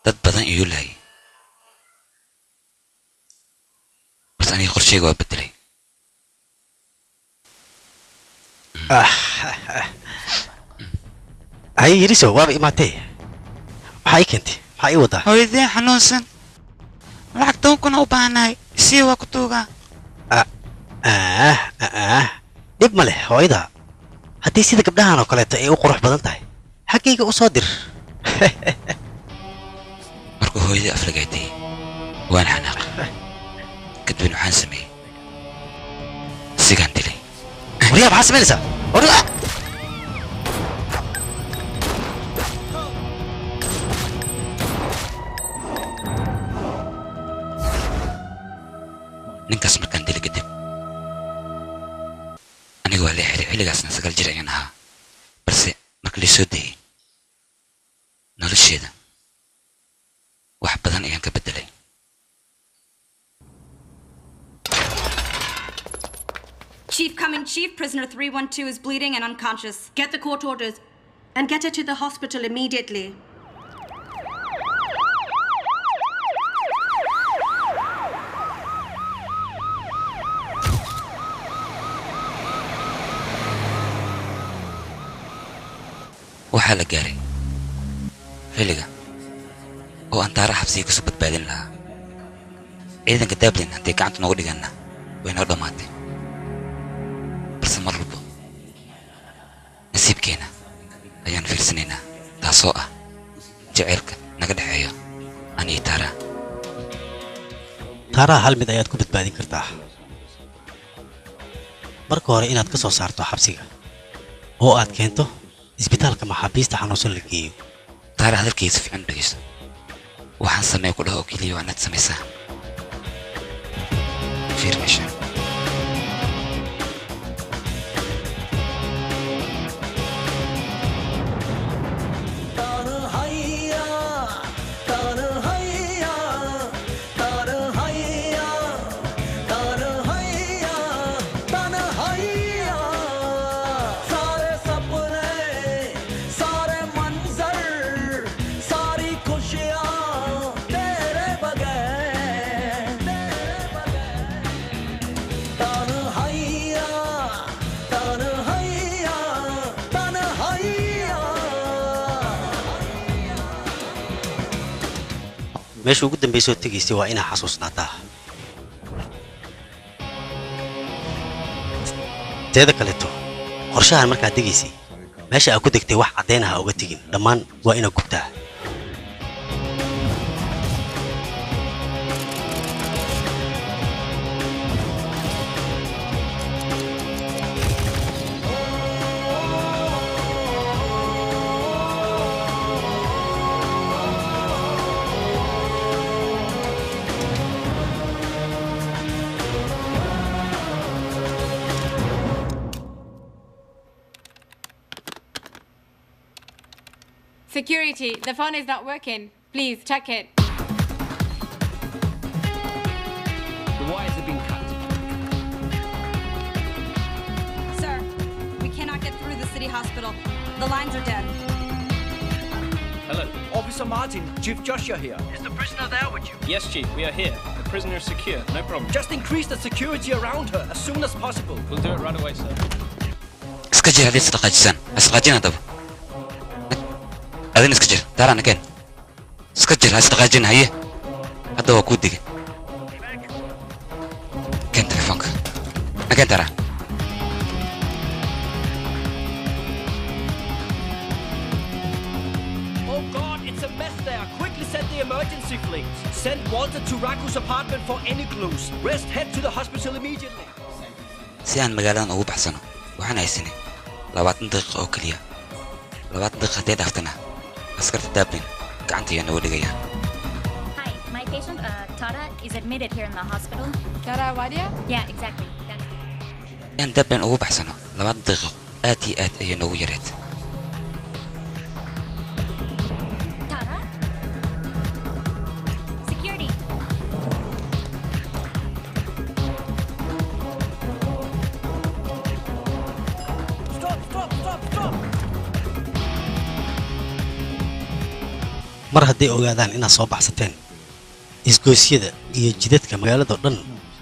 dad badan iyuu laayay. Balse aniga qorsheyga waa bedelay. Haye Yiriso, waaba imaatee, maxaa ii keentay? Maxaa ii wadaa? Hooyadee xanuunsan, lacag 10,000 u baahanahay, sii, waa ku tuugaa. Dhib ma leh, hooyada haddii sida gabdhahan oo kaleeto ay u qurux badan tahay, xaggayga u soo dir. Markuu hooyadii aflagaatay waan xanaaqay. Kadibna waxaan sameeyey, sigaan dilay. Waryaa, maxaa samaynaysaa? Waryaa! Ninkaas markaan dilay kadib aniga waa la xiray. Xilligaasna 9 jir ayaan ahaa. Balse marka la soo dayey, nolosheeda wax badan ayaan ka bedelay. Chief coming, Chief. Prisoner 312 is bleeding and unconscious. Get the court orders and get her to the hospital immediately. Waxaa la gaaray xilliga oo aan Taara xabsiga kasoo badbaadin lahaa. Ciidanka Dublin hadday gacanta noogu dhiganna way noo dhammaatay. Balse mar walbo nasiibkeena ayaan fiirsanaynaa, taasoo ah jaceylka naga dhexeeyo aniga Tara. Tara hal mid ayaad ku badbaadin kartaa. Marka hore inaad ka soo saarto xabsiga oo aad keento isbitaalka maxaabiista xanuunsan la geeyo. Tara hadalkiisa fiican dhegeyso. Waxaan sameey ku dhaho oo keliya waa inaad samaysaa. Fiir meesha. Meesha ugu dambeysay oo tegaysay waa inaa xasuusnaataa. Teeda kaleeto, qorshahan markaad degaysay, meesha aad ku degtay wax caddeyn ah ha uga tegin. Dhammaan waa inaad gubtaa. Security, the phone is not working. Please check it. The wires have been cut. Sir, we cannot get through the city hospital. The lines are dead. Hello. Officer Martin, Chief Joshua here. Is the prisoner there with you? Yes, Chief, we are here. The prisoner is secure, no problem. Just increase the security around her as soon as possible. We'll do it right away, sir. Iska jir haddii isdhaqaajisan. Isdhaqaajin haddaba. Adin iska jir. Tara nakeen. Iska jir, ha isdhaqaajin haye. Hadda waa kuu digay. Keen telefoonka. Nakeen Tara. Oh God, it's a mess there. Quickly send the emergency fleet. Send Walter to Raku's apartment for any clues. Rest, head to the hospital immediately. Si aan magaaladan ugu baxsano, waxaan haysanay 20 daqiiqo oo keliya. 20 daqiiqo haddii dhaaftana, askarta Dublin gacanta ayaa nooga dhigayaan. Hi, my patient, Tara, is admitted here in the hospital. Tara Wadia? Yeah, exactly. Si aan Dublin ugu baxsano, 20 daqiiqo aad iyo aad ayay noogu yareed. Tara? Security. Stop, stop, stop, stop! Mar hadday ogaadaan inaad soo baxsateen, isgoysyada iyo jidadka magaalada oo dhan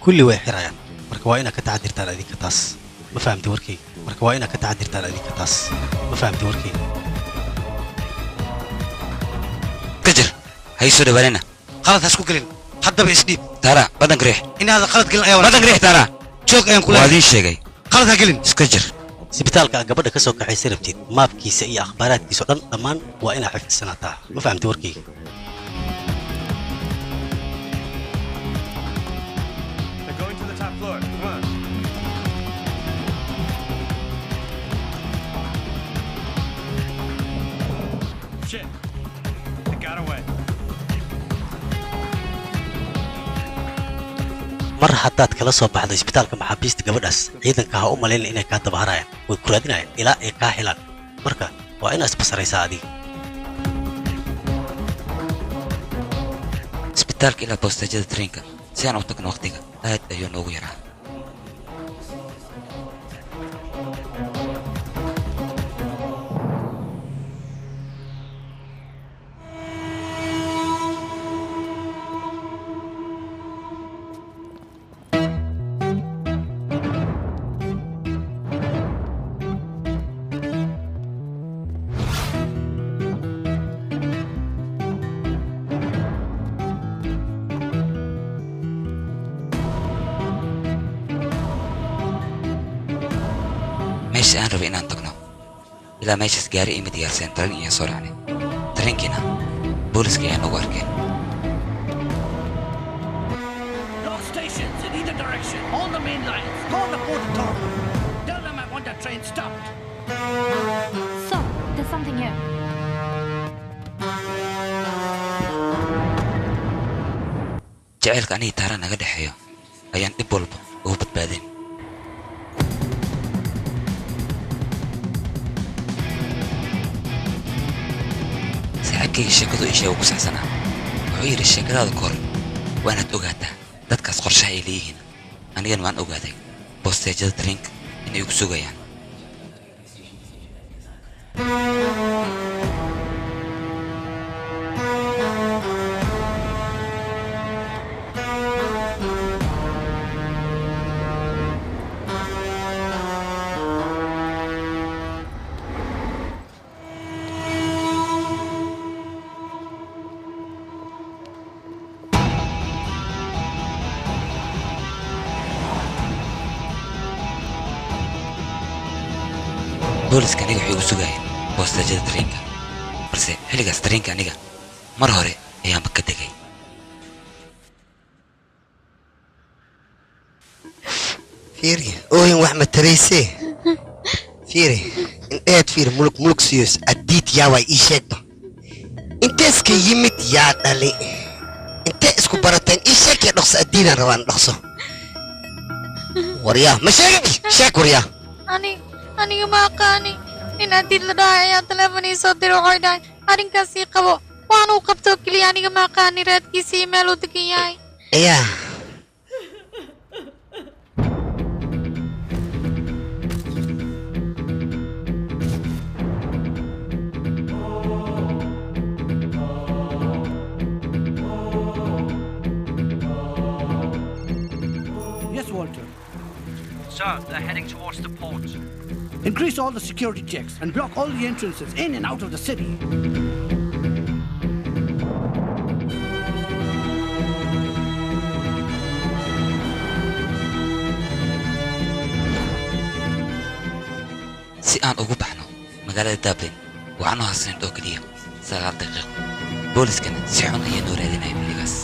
kulli way xirayaan. Marka waa inaad ka taxadirtaan adinka taas. Ma fahamtay warkayga? Marka waa inaad ka taxadirtaan adinka taas. Ma fahamtay warkayga? Iska jir, ha ii soo dhawaanina. Qalad ha isku gelin. Haddaba isdhiib. Tara, badanka riix. Inaadan qalad gelin ayaa Badanka riix, Tara. Joog ayaan ku Waa leeyahay. idiin sheegay. Qalad ha gelin. Iska jir. Isbitaalka aad gabadha ka soo kaxaysa rabtid, maabkiisa iyo akhbaaraadkiisa oo dhan dhammaan waa inaad xifdisanaataa. Ma fahamtay warkayga? They're going to the top floor. Come on. Shit. They got away. Mar haddaad kala soo baxdo isbitaalka maxaabiista gabadhaas, ciidanka ha u malaynin inay kaa dabaharayaan. Way ku raadinayaan ilaa ay kaa helaan. Marka waa inaad isbasaraysaa adiga. Isbitaalka ilaa bosteejada tareenka si aan u tagno waqtiga aad ayuu noogu yaraa. Meesha aan rabay inaan tagno ilaa meeshaas gaari ima diyaarseen tareen iyo soo raacnay tareenkiina Booliska ayaa nagu arkeen. Lock stations in either direction. All the main lines. Call the port authority. Tell them I want that train stopped. So, there's something here. Jacaylka aniga Taara naga dhexeeyo ayaan dhib walba ugu badbaadin. Saaxiibkayga sheekadu ii sheegay ku saxsanaa. Wuxuu yidhi sheekadaada ka hor waa inaad ogaataa dadkaas qorshaha ay leeyihiin. Anigana waan ogaaday boosteejada tareenka inay igu sugayaan. Booliska aniga waxay igu sugayeen boosteejada tareenka, balse xilligaas tareenka aniga mar hore ayaanba ka degay. Fiiri, oohin wax ma taraysee. Fiiri, indheed fiiri muluk muluk siiyos addiid yaa waay ii sheegba. Inteeska yimid yaa dhali. Intee isku barateen ii sheeg ya dhaqso addiidaan rabaan dhaqso. Waryaa, ma sheegin? Sheeg waryaa. Aniga ma aqaani nin adiid la dhahay ayaa taleefon ii soo diray waxay dhahay arrinkaas ii qabo waan uu qabtoo keliya aniga ma aqaani raadkiisa iyo meel uu degan yahay. Ayaa. Yes, Walter. Sir, they're heading towards the port. Increase all the security checks and block all the entrances in and out of the city. Si aan ugu baxno magaalada Dublin waxaan u hasnayn oo keliya 9 daqiiqo. Booliskana si xun ayay noo raadinayeen xilligaas.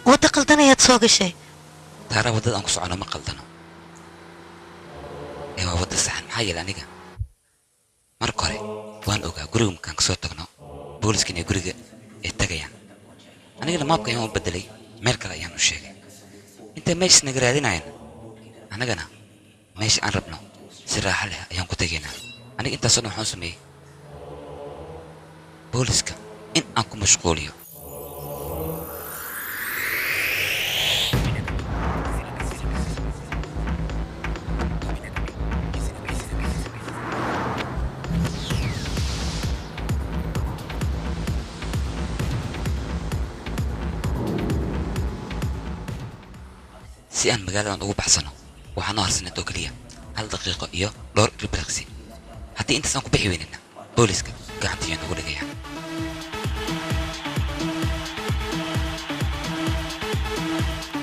Wadda qaldan ayaad soo gashay. Taara, waddada aan ku socono ma qaldano ee waa wadda saxan. Maxaa yeelay aniga marka hore waan ogaa guriga markaan kasoo tagno booliska inay guriga ay tagayaan. Anigana maabka ayaan u bedelay, meel kale ayaan u sheegay. Intay meeshas naga raadinayaan annagana meesha aan rabno si raaxo leh ayaan ku tegaynaa. Aniga intaasoo dhan waxaan u sameeyey booliska in aan ku mashquuliyo. Si aan magaaladan ugu baxsano waxaan noo harsaneed oo keliya 1 daqiiqo iyo dhowr ilbiriqsi. Haddii intaas aan ku bixi weynina booliska gacanta ayaa nagu dhigaya.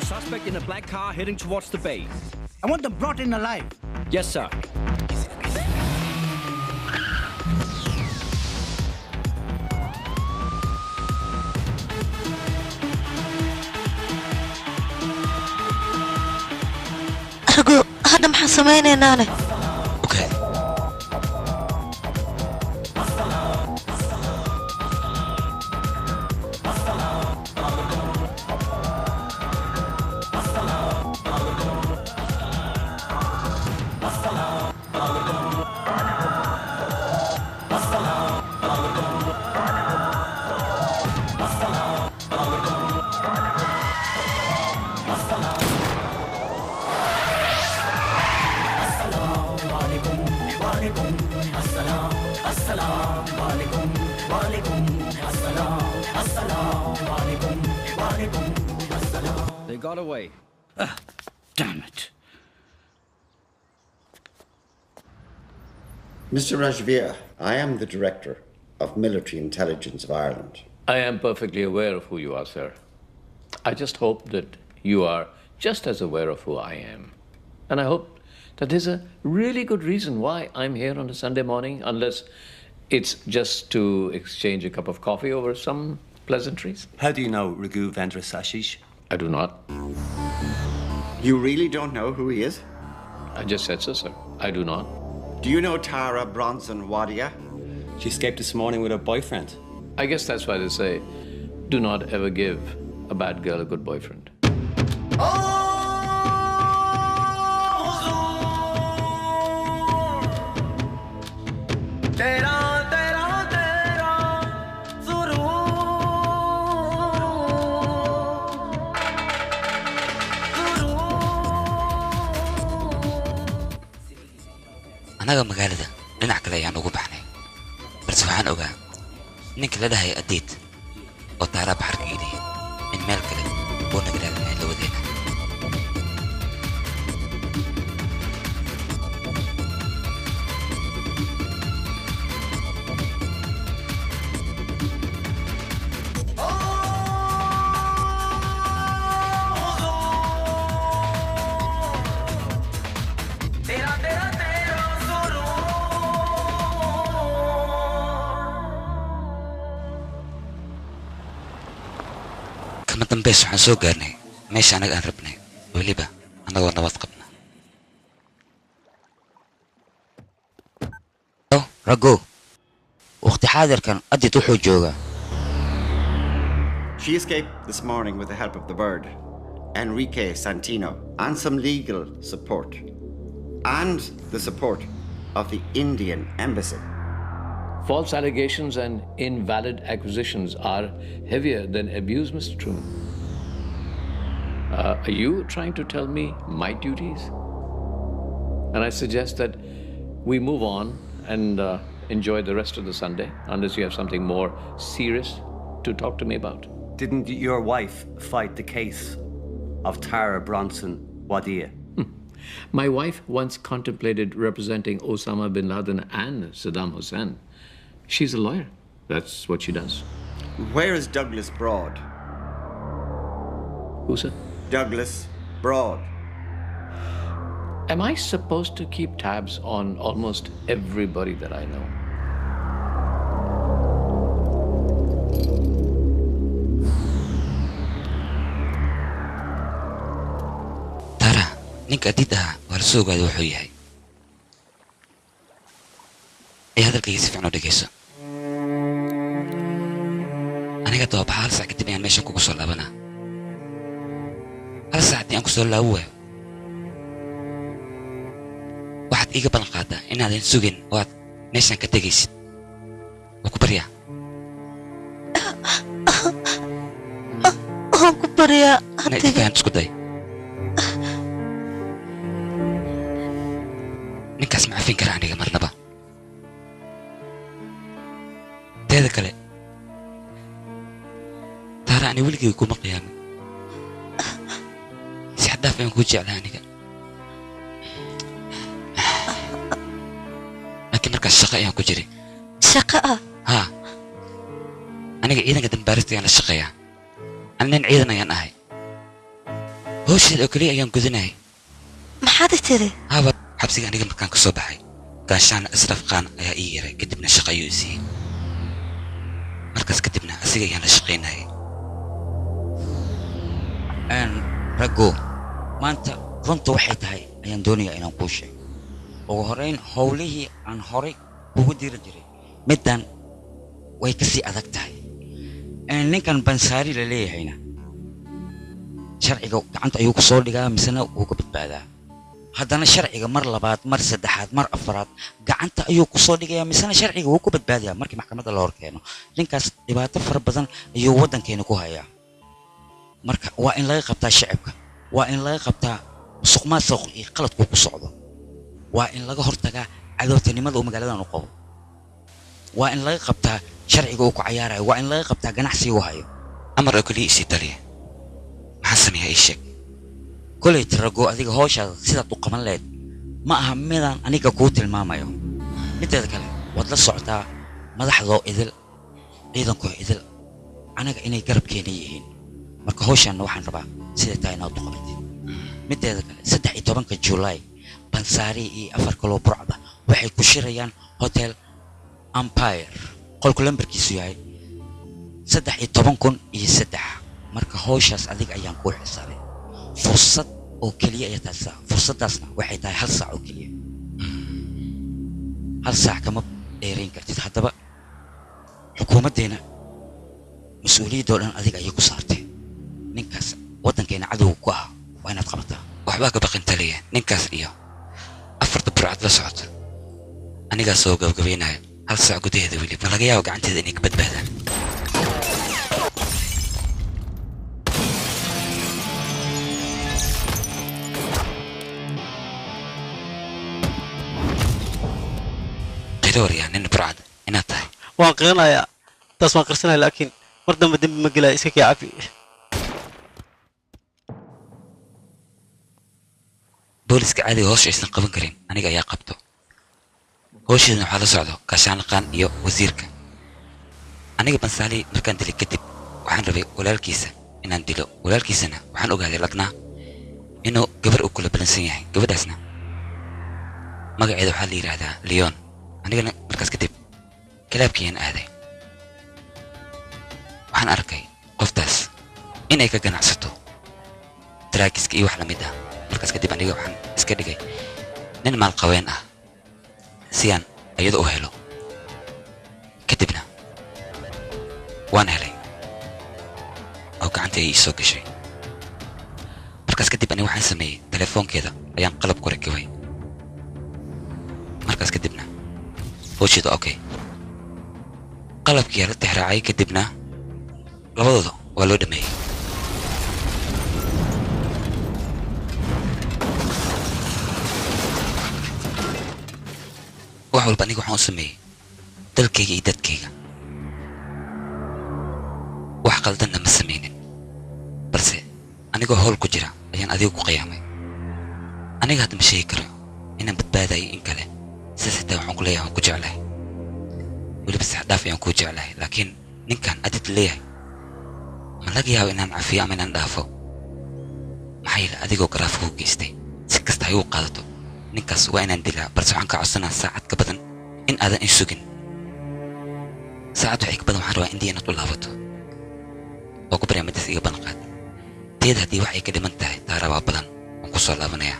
Suspect in a black car heading towards the bay. I want them brought in alive. Yes, sir. Ragu, hadda maxaan samaynaynaa? Okay. They got away. Damn it. Mr. Rajveer, I am the Director of Military Intelligence of Ireland. I am perfectly aware of who you are, sir. I just hope that you are just as aware of who I am. And I hope that there's a really good reason why I'm here on a Sunday morning, unless it's just to exchange a cup of coffee over some pleasantries. How do you know Raghu Vendra Sashish? I do not. You really don't know who he is? I just said so, sir. I do not. Do you know Tara Bronson Wadia? She escaped this morning with her boyfriend. I guess that's why they say, do not ever give a bad girl a good boyfriend. Annaga magaalada dhinac kale ayaan ugu baxnay, balse waxaan ogaa ninka la dhahay Adiid oo Taaraa baxarka iidiyay in meel kale uu naga raadinaya labadeena. Kama dambeys waxaan soo gaarnay meesha anaga aan rabnay, weliba annagoo nabad qabna. Raggo, waqti xaadirkan Adid wuxuu joogaa. She escaped this morning with the help of the bird, Enrique Santino, and some legal support, and the support of the Indian Embassy. False allegations and invalid accusations are heavier than abuse, Mr. Truman. Are you trying to tell me my duties? And I suggest that we move on and enjoy the rest of the Sunday, unless you have something more serious to talk to me about. Didn't your wife fight the case of Tara Bronson Wadia? My wife once contemplated representing Osama bin Laden and Saddam Hussein. She's a lawyer. That's what she does. Where is Douglas Broad? Who's it? Douglas Broad. Am I supposed to keep tabs on almost everybody that I know? Tara, ninka Adiid ahaa waa la soo ogaaday wuxuu yahay. Ee hadalkayga si fiican u dhegeyso. Aniga doobaxa 1 saac kadib ayaan meeshan kugu soo laabanaa. 1 saac haddii aan ku soo laaban waayo, waxaad iiga ballan qaadaa inaadan sugin oo aad meeshan ka tegaysid. Waa ku baryaa. Waan ku baryaa. Inaad i fahanto isku day. Ninkaas ma cafin kara aniga marnaba. Teeda kale, Tara ani weligay kuma qiyaamin. Si xad dhaaf ayaan kuu jeclaa aniga. Laakiin markaas shaqo ayaan ku jiray. Shaqo ah? Haa. Aniga ciidanka dambaarista ayaan la shaqeeyaa. Ani nin ciidan ayaan ahay. Hawsheeda oo keliya ayaan gudanayay. Maxaad i tiri? Haba, xabsiga aniga markaan ka soo baxay, gaashaan Ashraf Khan ayaa ii yeeray, kadibna shaqo ayuu i siiyey. Markaas kadibna asiga ayaan la shaqaynayay. Raggo, maanta runta waxay tahay ayaan doonayaa inaan kuu sheego. Ugu horreyn howlihii aan horay kugu diri jiray middan way ka sii adag tahay. Ninkan Bansaari la leeyahayna sharciga gacanta ayuu ku soo dhigaa misena wuu ka badbaadaa. Haddana sharciga mar labaad, mar saddexaad, mar afraad gacanta ayuu ku soo dhigayaa misena sharciga wuu ku badbaadayaa markii maxkamadda la hor keeno. Ninkaas dhibaato fara badan ayuu waddankeena ku hayaa. Marka waa in laga qabtaa shacabka, waa in laga qabtaa musuqmaasuq iyo qaladku ku socdo, waa in laga hortagaa cadowtinimada uu magaaladan u qabo, waa in laga qabtaa sharciga uu ku cayaarayo, waa in laga qabtaa ganacsiga uu hayo. Amar oo keliya isii taliya. Maxaan sameeyaa ii sheeg? Kolay tirago adiga hawshaada sidaad u qaban lahayd ma aha midaan aniga kuu tilmaamayo. Mideeda kale waad la socotaa madaxdoo idil, ciidankoo idil anaga inay garabkeena yihiin. Marka hawshaanna waxaan rabaa siday tahay inaad u qabatid. Mideeda kale 13 Juulaay Bansaari iyo 4 kaloo burcda waxay ku shirayaan Hotel Empire, qolku lambarkiisu yahay 13003. Marka hawshaas adiga ayaan kuu xisaabay, fursad oo keliya ayaa taasa. Fursaddaasna waxay tahay 1 saac oo keliya, 1 saac kama dheerayn kartid. Haddaba xukuumaddeena mas-uuliyaddoo dhan adiga ayay ku saartay. Ninkaas waddankeena cadowga ku ah waa inaad qabataa. Waxbaa ka baqin taliya, ninkaas iyo 4 burcad la socota anigaa soo gabagabaynaya 1 saac gudaheeda. Weli ma laga yaabo gacanteeda inay ka badbaadaan. Qiroorya nin burcad inaad tahay. Waan qiranayaa, taas waan qirsanaya, laakiin mar dambe dembi ma gelaya. Iska kii cafi. Booliska caadiga hawsha aysan qaban karin aniga ayaa qabto. Hawsheedana waxaa la socdo gaashaanlaqaan iyo wasiirka. Aniga Bansaali markaan dilay kadib waxaan rabay walaalkiisa inaan dilo. Walaalkiisana waxaan ogaaday lagnaa inuu gabar uu kula balansan yahay. Gabadhaasna magaceeda waxaa la yidhaahdaa Leon. Anigana markaas kadib kalaabkiyaan aaday. Waxaan arkay qoftaas inay ka ganacsato daraagiska iyo wax la mid ah. Markaas kadib aniga waxaan iska dhigay nin maalqabeen ah si aan iyada u helo. Kadibna waan helay oo gacanta ay ii soo gashay. Markaas kadib aniga waxaan sameeyey telefoonkeeda ayaan qalab ku rakibay. Markaas kadibna hawsheeda okay, qalabkii la tixraacay. Kadibna labadooda waa loo dhameeyey. Wax walba aniga waxaan u sameeyey dalkayga iyo dadkayga, wax qaldanna ma samaynin. Balse anigoo howl ku jira ayaan adiga ku qiyaamay. Aniga hadda ma sheegi karo inaan badbaadayo in kale. Sidaas xitaa waxaan ku leeyahay waan ku jeclahay, weliba sax dhaaf ayaan kuu jeclahay. Laakiin ninkan adid leeyahay ma laga yaabo inaan cafiyo ama inaan dhaafo? Maxaa yeelay adigoo garaafka ku geystay si kasta hay u qaadato ninkaas waa inaan dilaa. Balse waxaan ka codsanaa saacad ka badan in aadan i sugin. Saacad waxay ka badan waxaan rabaa indii inaad u laabato. Waa ku baryaa midaas iga ballan qaad. Teeda haddii wax ay ka dhiman tahay taara waa balan, waan ku soo laabanayaa.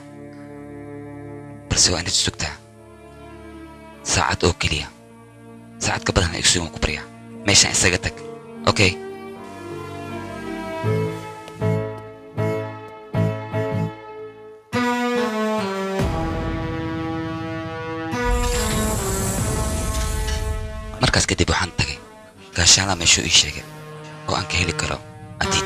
Balse waa inaad sugtaa saacad oo keliya. Saacad ka badan ha igu sugin, waan ku baryaa. Meeshaan isaga tag. Okay. Markaas kadib waxaan tagay gaashaala meeshuu ii sheegay oo aan ka heli karo Adiid.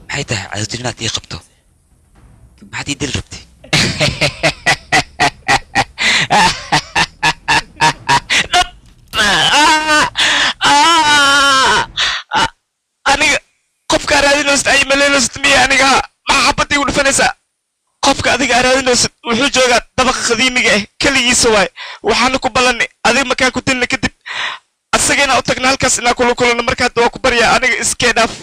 Maxay tahay cadowtin inaad ii qabto? Maxaad ii dili rabtay? Aniga qofkaa raadinaysta ay malaynaysta miya aniga? Maxaa xabadda igu dhufanaysaa? Qofka adiga aad raadinaysid wuxuu joogaa dabaqa qadiimiga ah, keligiisa waay. Waxaana ku ballanay adiga markaan ku dilna kadib asaga inaan u tagna halkaas inaan kula kulanno. Marka hadda waa ku baryaa, aniga iskee dhaaf.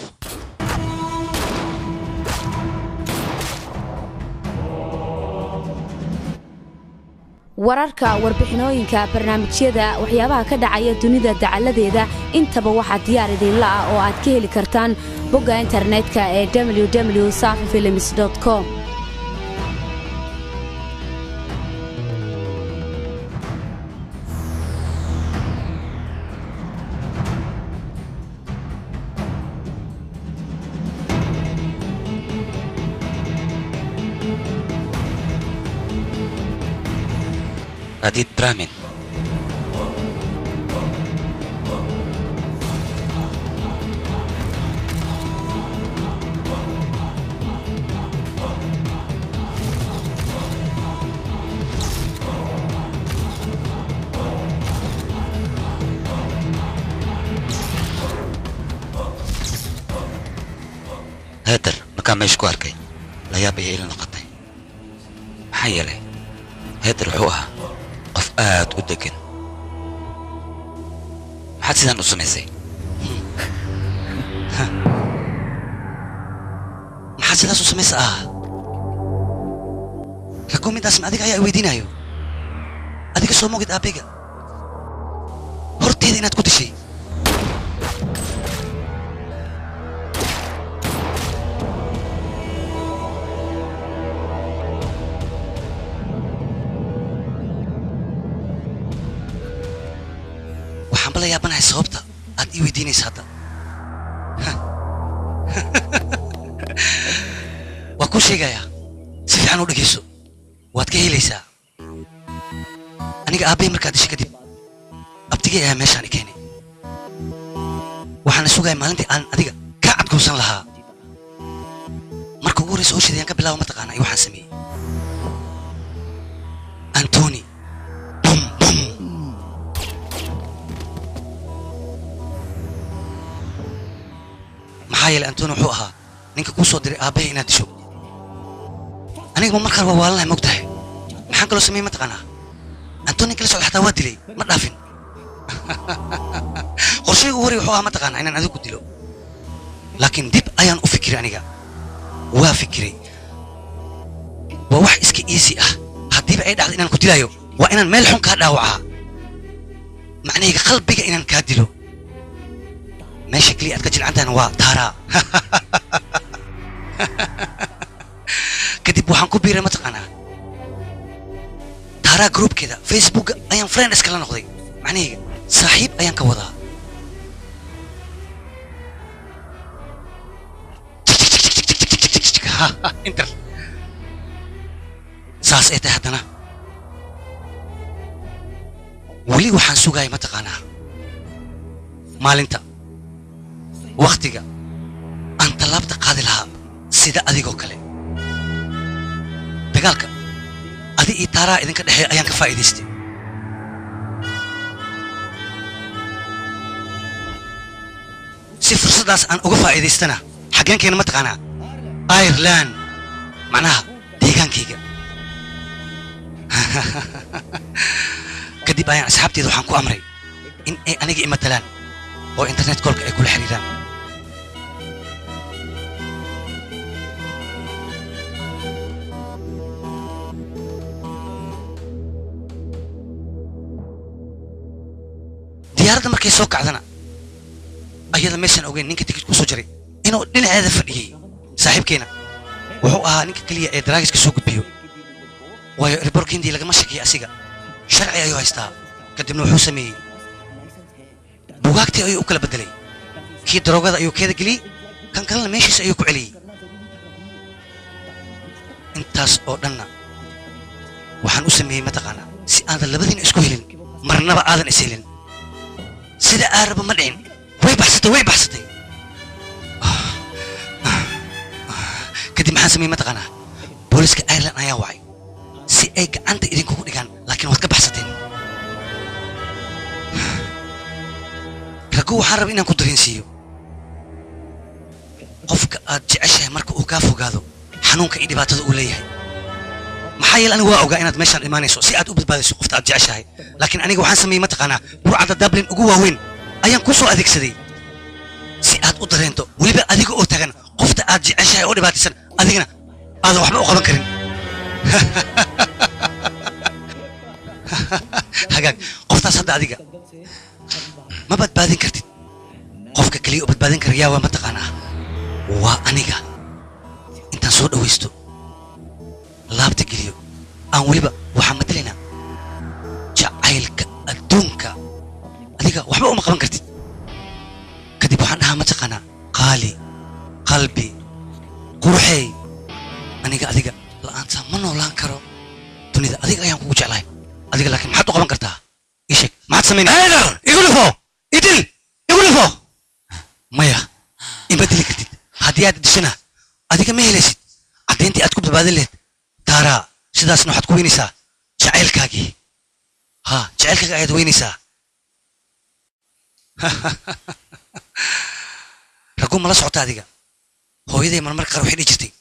Wararka, warbixinooyinka, barnaamijyada, waxyaabaha ka dhacaya dunida dacaladeeda, intaba waxaa diyaar idinla ah oo aad ka heli kartaan bogga internetka ee www safifilms com. Radit Brahmin. Heather markaan meesha ku arkay la yaab ayay ila noqotay, maxaa yeelay Heather wuxuu ahaa qof aad u degan. Maxaad sidaan u samaysay? Maxaad sidaas u samaysa? Ah, raggo midaasna adiga ayaa i weydiinayo. Adiga soo mogid aabbeyga horteeda inaad ku dishay. Waxaan bala yaabanahay sababta aad ii weydiinaysa hadda. Waa kuu sheegayaa, si fiican u dhegayso, waad ka helaysaa. Aniga aabbay markaad dishay kadib abtigay ayaa meeshaan i keenay. Waxaana sugaya maalintii aan adiga kaa cadgowsan lahaa. Marka ugu horreysa howsheeda ayaan ka bilaaba, mataqaanaa, iyo waxaan sameeyey Antony. Bum bum. Maxaa yeelay Antony wuxuu ahaa ninka kuu soo diray aabbahay inaad disho. Aniga ma markaar waa waalanahay, ma ogtahay? Maxaan kaloo sameeyey mataqaanaa? Antony kala socda xataa waa dilay, ma dhaafin. Qorshaygu ugu horey wuxuu ahaa, mataqaanaa, inaan adigu ku dilo, laakiin dib ayaan u fikiray. Aniga waa fikiray, waa wax iska easy ah. Haddiiba ay dhacdo inaan ku dilayo, waa inaan meel xun kaa dhaawacaa, macnahayga qalbiga inaan kaa dilo. Meesha keliya aad ka jilcantahana waa Taaraa. Kadib waxaan ku biiray, mataqaanaa, Taaraa groupkeeda Facebooka ayaan friend iskala noqday, macnahayga saaxiib ayaan ka wadaa. Inter saas ay tahay, haddana weli waxaan sugaya, mataqaanaa, maalinta wakhtiga aan tallaabta qaadi lahaa sida adigoo kale. Dagaalka adi iyo Taaraa idinka dhexeeya ayaan ka faa'iidaystay. Si fursaddaas aan uga faa'iidaystana, xaggeenkeena, mataqaanaa, Ireland, macnaha deegaankayga. Kadib ayaan asxaabteeda waxaan ku amray in ay aniga i matalaan oo internet callka ay kula xiriiraan. Diyaaradda markay soo kacdana, ayada maysan ogeyn ninka tikid ku soo jaray inuu dhinaceeda fadhiyey. Saaxiibkeena wuxuu ahaa ninka keliya ee daraagiska soo gudbiyo, waayo airportka Hindiya lagama shakiyo, asiga sharci ayuu haystaa. Kadibna wuxuu sameeyey, bugaagtii ayuu u kala bedelay. Kii daroogada ayuu keeda geliyey, kan kalena meeshiisa ayuu ku celiyey. Intaas oo dhanna waxaan u sameeyey, mataqaanaa, si aadan labadiina isku helin, marnaba aadan is helin. Sida aan raba ma dhicin, way baxsatay, way baxsatay. Kadib maxaan sameeyey, mataqaanaa? Booliska Ireland ayaa wacay si ay gacanta idinkugu dhigaan, laakiin waad ka baxsateen. Raggu, waxaan rabay inaan ku dareensiiyo, qofka aad jeceshahay marka uu kaa fogaado Xanuunka iyo dhibaatada uu leeyahay. Maxaa yeelay anigu waa ogaa inaad meeshaan imaanayso si aad u badbaadiso qofta aad jeceshahay. Laakiin aniga waxaan sameeyey mataqaanaa burcadda Dublin ugu waaweyn ayaan ku soo adeegsaday si aad u dareento weliba adiga oo taagan qofta aad jeceshahay oo dhibaataysan adigana aadan waxba u qaban karin. Hagaag, qoftaas hadda adiga ma badbaadin kartid. Qofka kaliya u badbaadin kara yaa waa mataqaanaa waa aniga. Intaan soo dhawaysto laabta geliyo aan weliba waxaan matalaynaa jacaylka adduunka. Adiga waxba uma qaban kartid. Kadib waxaan dhahaa mataqaanaa qaali qalbi quruxey aniga adiga la'aanta ma noolaan karo dunida adiga ayaan kugu jeclahay. Adiga laakiin maxaad u qaban kartaa? Ii sheeg maxaad samaynaysaa? Eedar igu dhufo, idil igu dhufo. Maya, ima dili kartid. Haddii aad dishana adiga ma helaysid caddayntii aad ku badbaadin lahayd Taaraa. Sidaasna waxaad ku weynaysaa jacaylkaagii. Haa, jacaylkaaga ayaad weynaysaa. Raggu ma la socota adiga? Hooyaday marmarka qaar waxay dhihi jirtay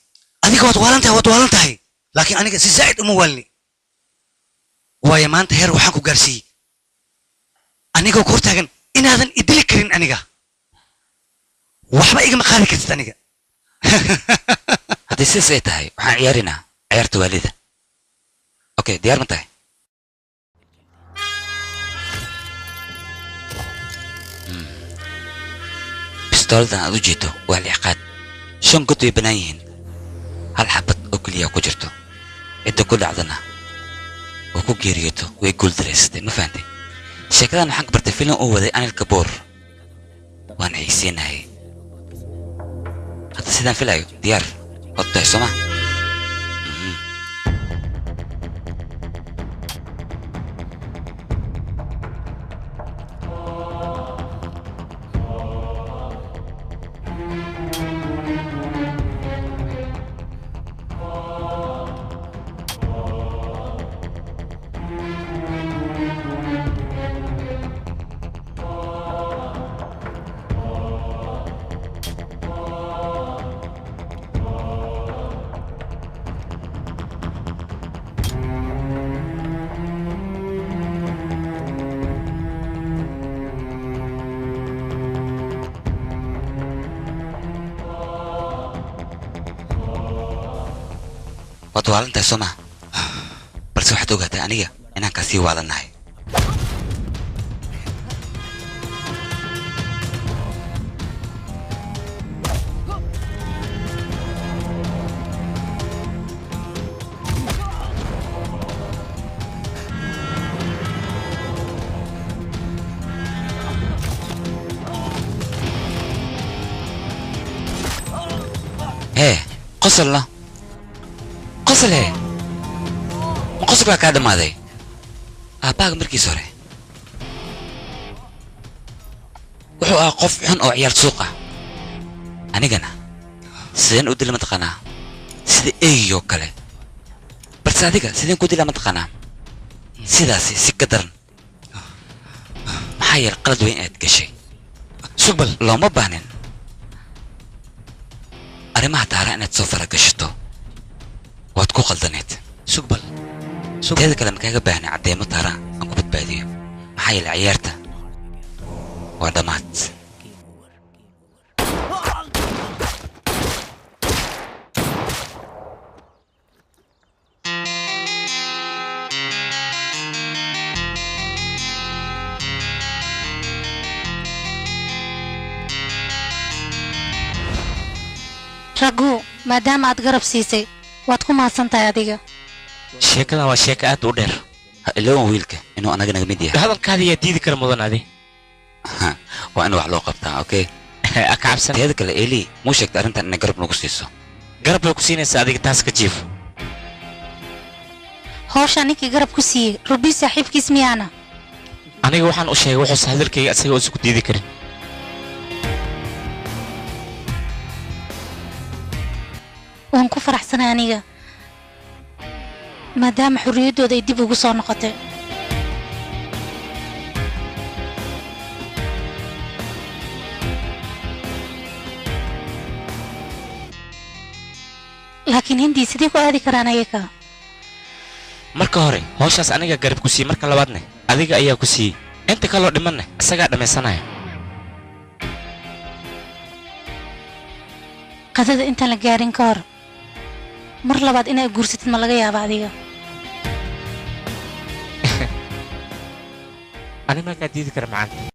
adiga waad waalan tahay, waad waalan tahay. Laakiin aniga si zaa'id uma waalni. Waayo maanta heer waxaan ku gaarsiiyey anigoo ku hortaagan inaadan idili karin aniga. Waxba igama qaadi kartid aniga. Haddii sidaas ay tahay waxaan ciyaarinaa ciyaarta waalida. Okay, diyaar ma tahay? Bistooladan aad u jeedo waa lixqaad. 5 god way bannaan yihiin, hal xabad oo keliya ku jirto. Cidda ku dhacdana oo ku geeriyoto way guul daraysatay. Ma fahantay? Sheekadan waxaan ka bartay filim uu waday Anil Kapoor, waan xiiseenayay. Hadda sidaan filayo diyaar waad tahay sooma? Waad waalan tahay sooma? Balse waxaad ogaataa aniga inaan kaasii waalannahay. Hee, qosolna qosol. Hee, ma qosolkaa kaa dhammaaday? Aabbaaga markiis hore wuxuu ahaa qof xun oo ciyaar suuq ah. Anigana sideen u dila mataqaanaa? Sida eegiyoo kale. Balse adiga sideen ku dila mataqaanaa? Sidaasi si ka daran. Maxaa yeelay qalad weyn aad gashay. Sugbal, looma baahnin arrimaha Taara inaad soo faragashato, waad ku qaldaneed. Sugbal, teeda kale makaaga baahna caddeemo Taara aan ku badbaadiyo. Maxaa yeelay ciyaarta waa dhammaad. Ragu, maadaama aad garab siisay waad ku mahadsan tahay adiga. Sheekadan waa sheeko aad u dheer. Ha iloowan wiilka inuu anaga naga mid yahay. Hadalkaada yaa diidi kara mudan adi. Waa in wax loo qabtaa. Okay, ka cabsan. Teeda kale Eli muu sheegtay arrintan inay garab nagu siiso? Garab bay ku siinaysaa adiga, taas ka jiif. Hawshaa ninkii garab ku siiyey Rubi saaxiibkiis miyaana? Aniga waxaan u sheegay wuxuusan hadalkayga isaga uusan ku diidi karin. Waan ku faraxsanay aniga maadaama xorriyaddooda ay dib ugu soo noqotay. Laakiin Hindi sidee ku aadi karaan ayaga? Marka hore hawshaas aniga garab ku siiyey, marka labaadna adiga ayaa ku siiyey. Inta kaloo dhimanna isagaa dhammaysanaya. Qadada intaan la gaarin ka hor mar labaad inaad guursatid ma laga yaaba adiga? Ani markaa diidi kara macaan.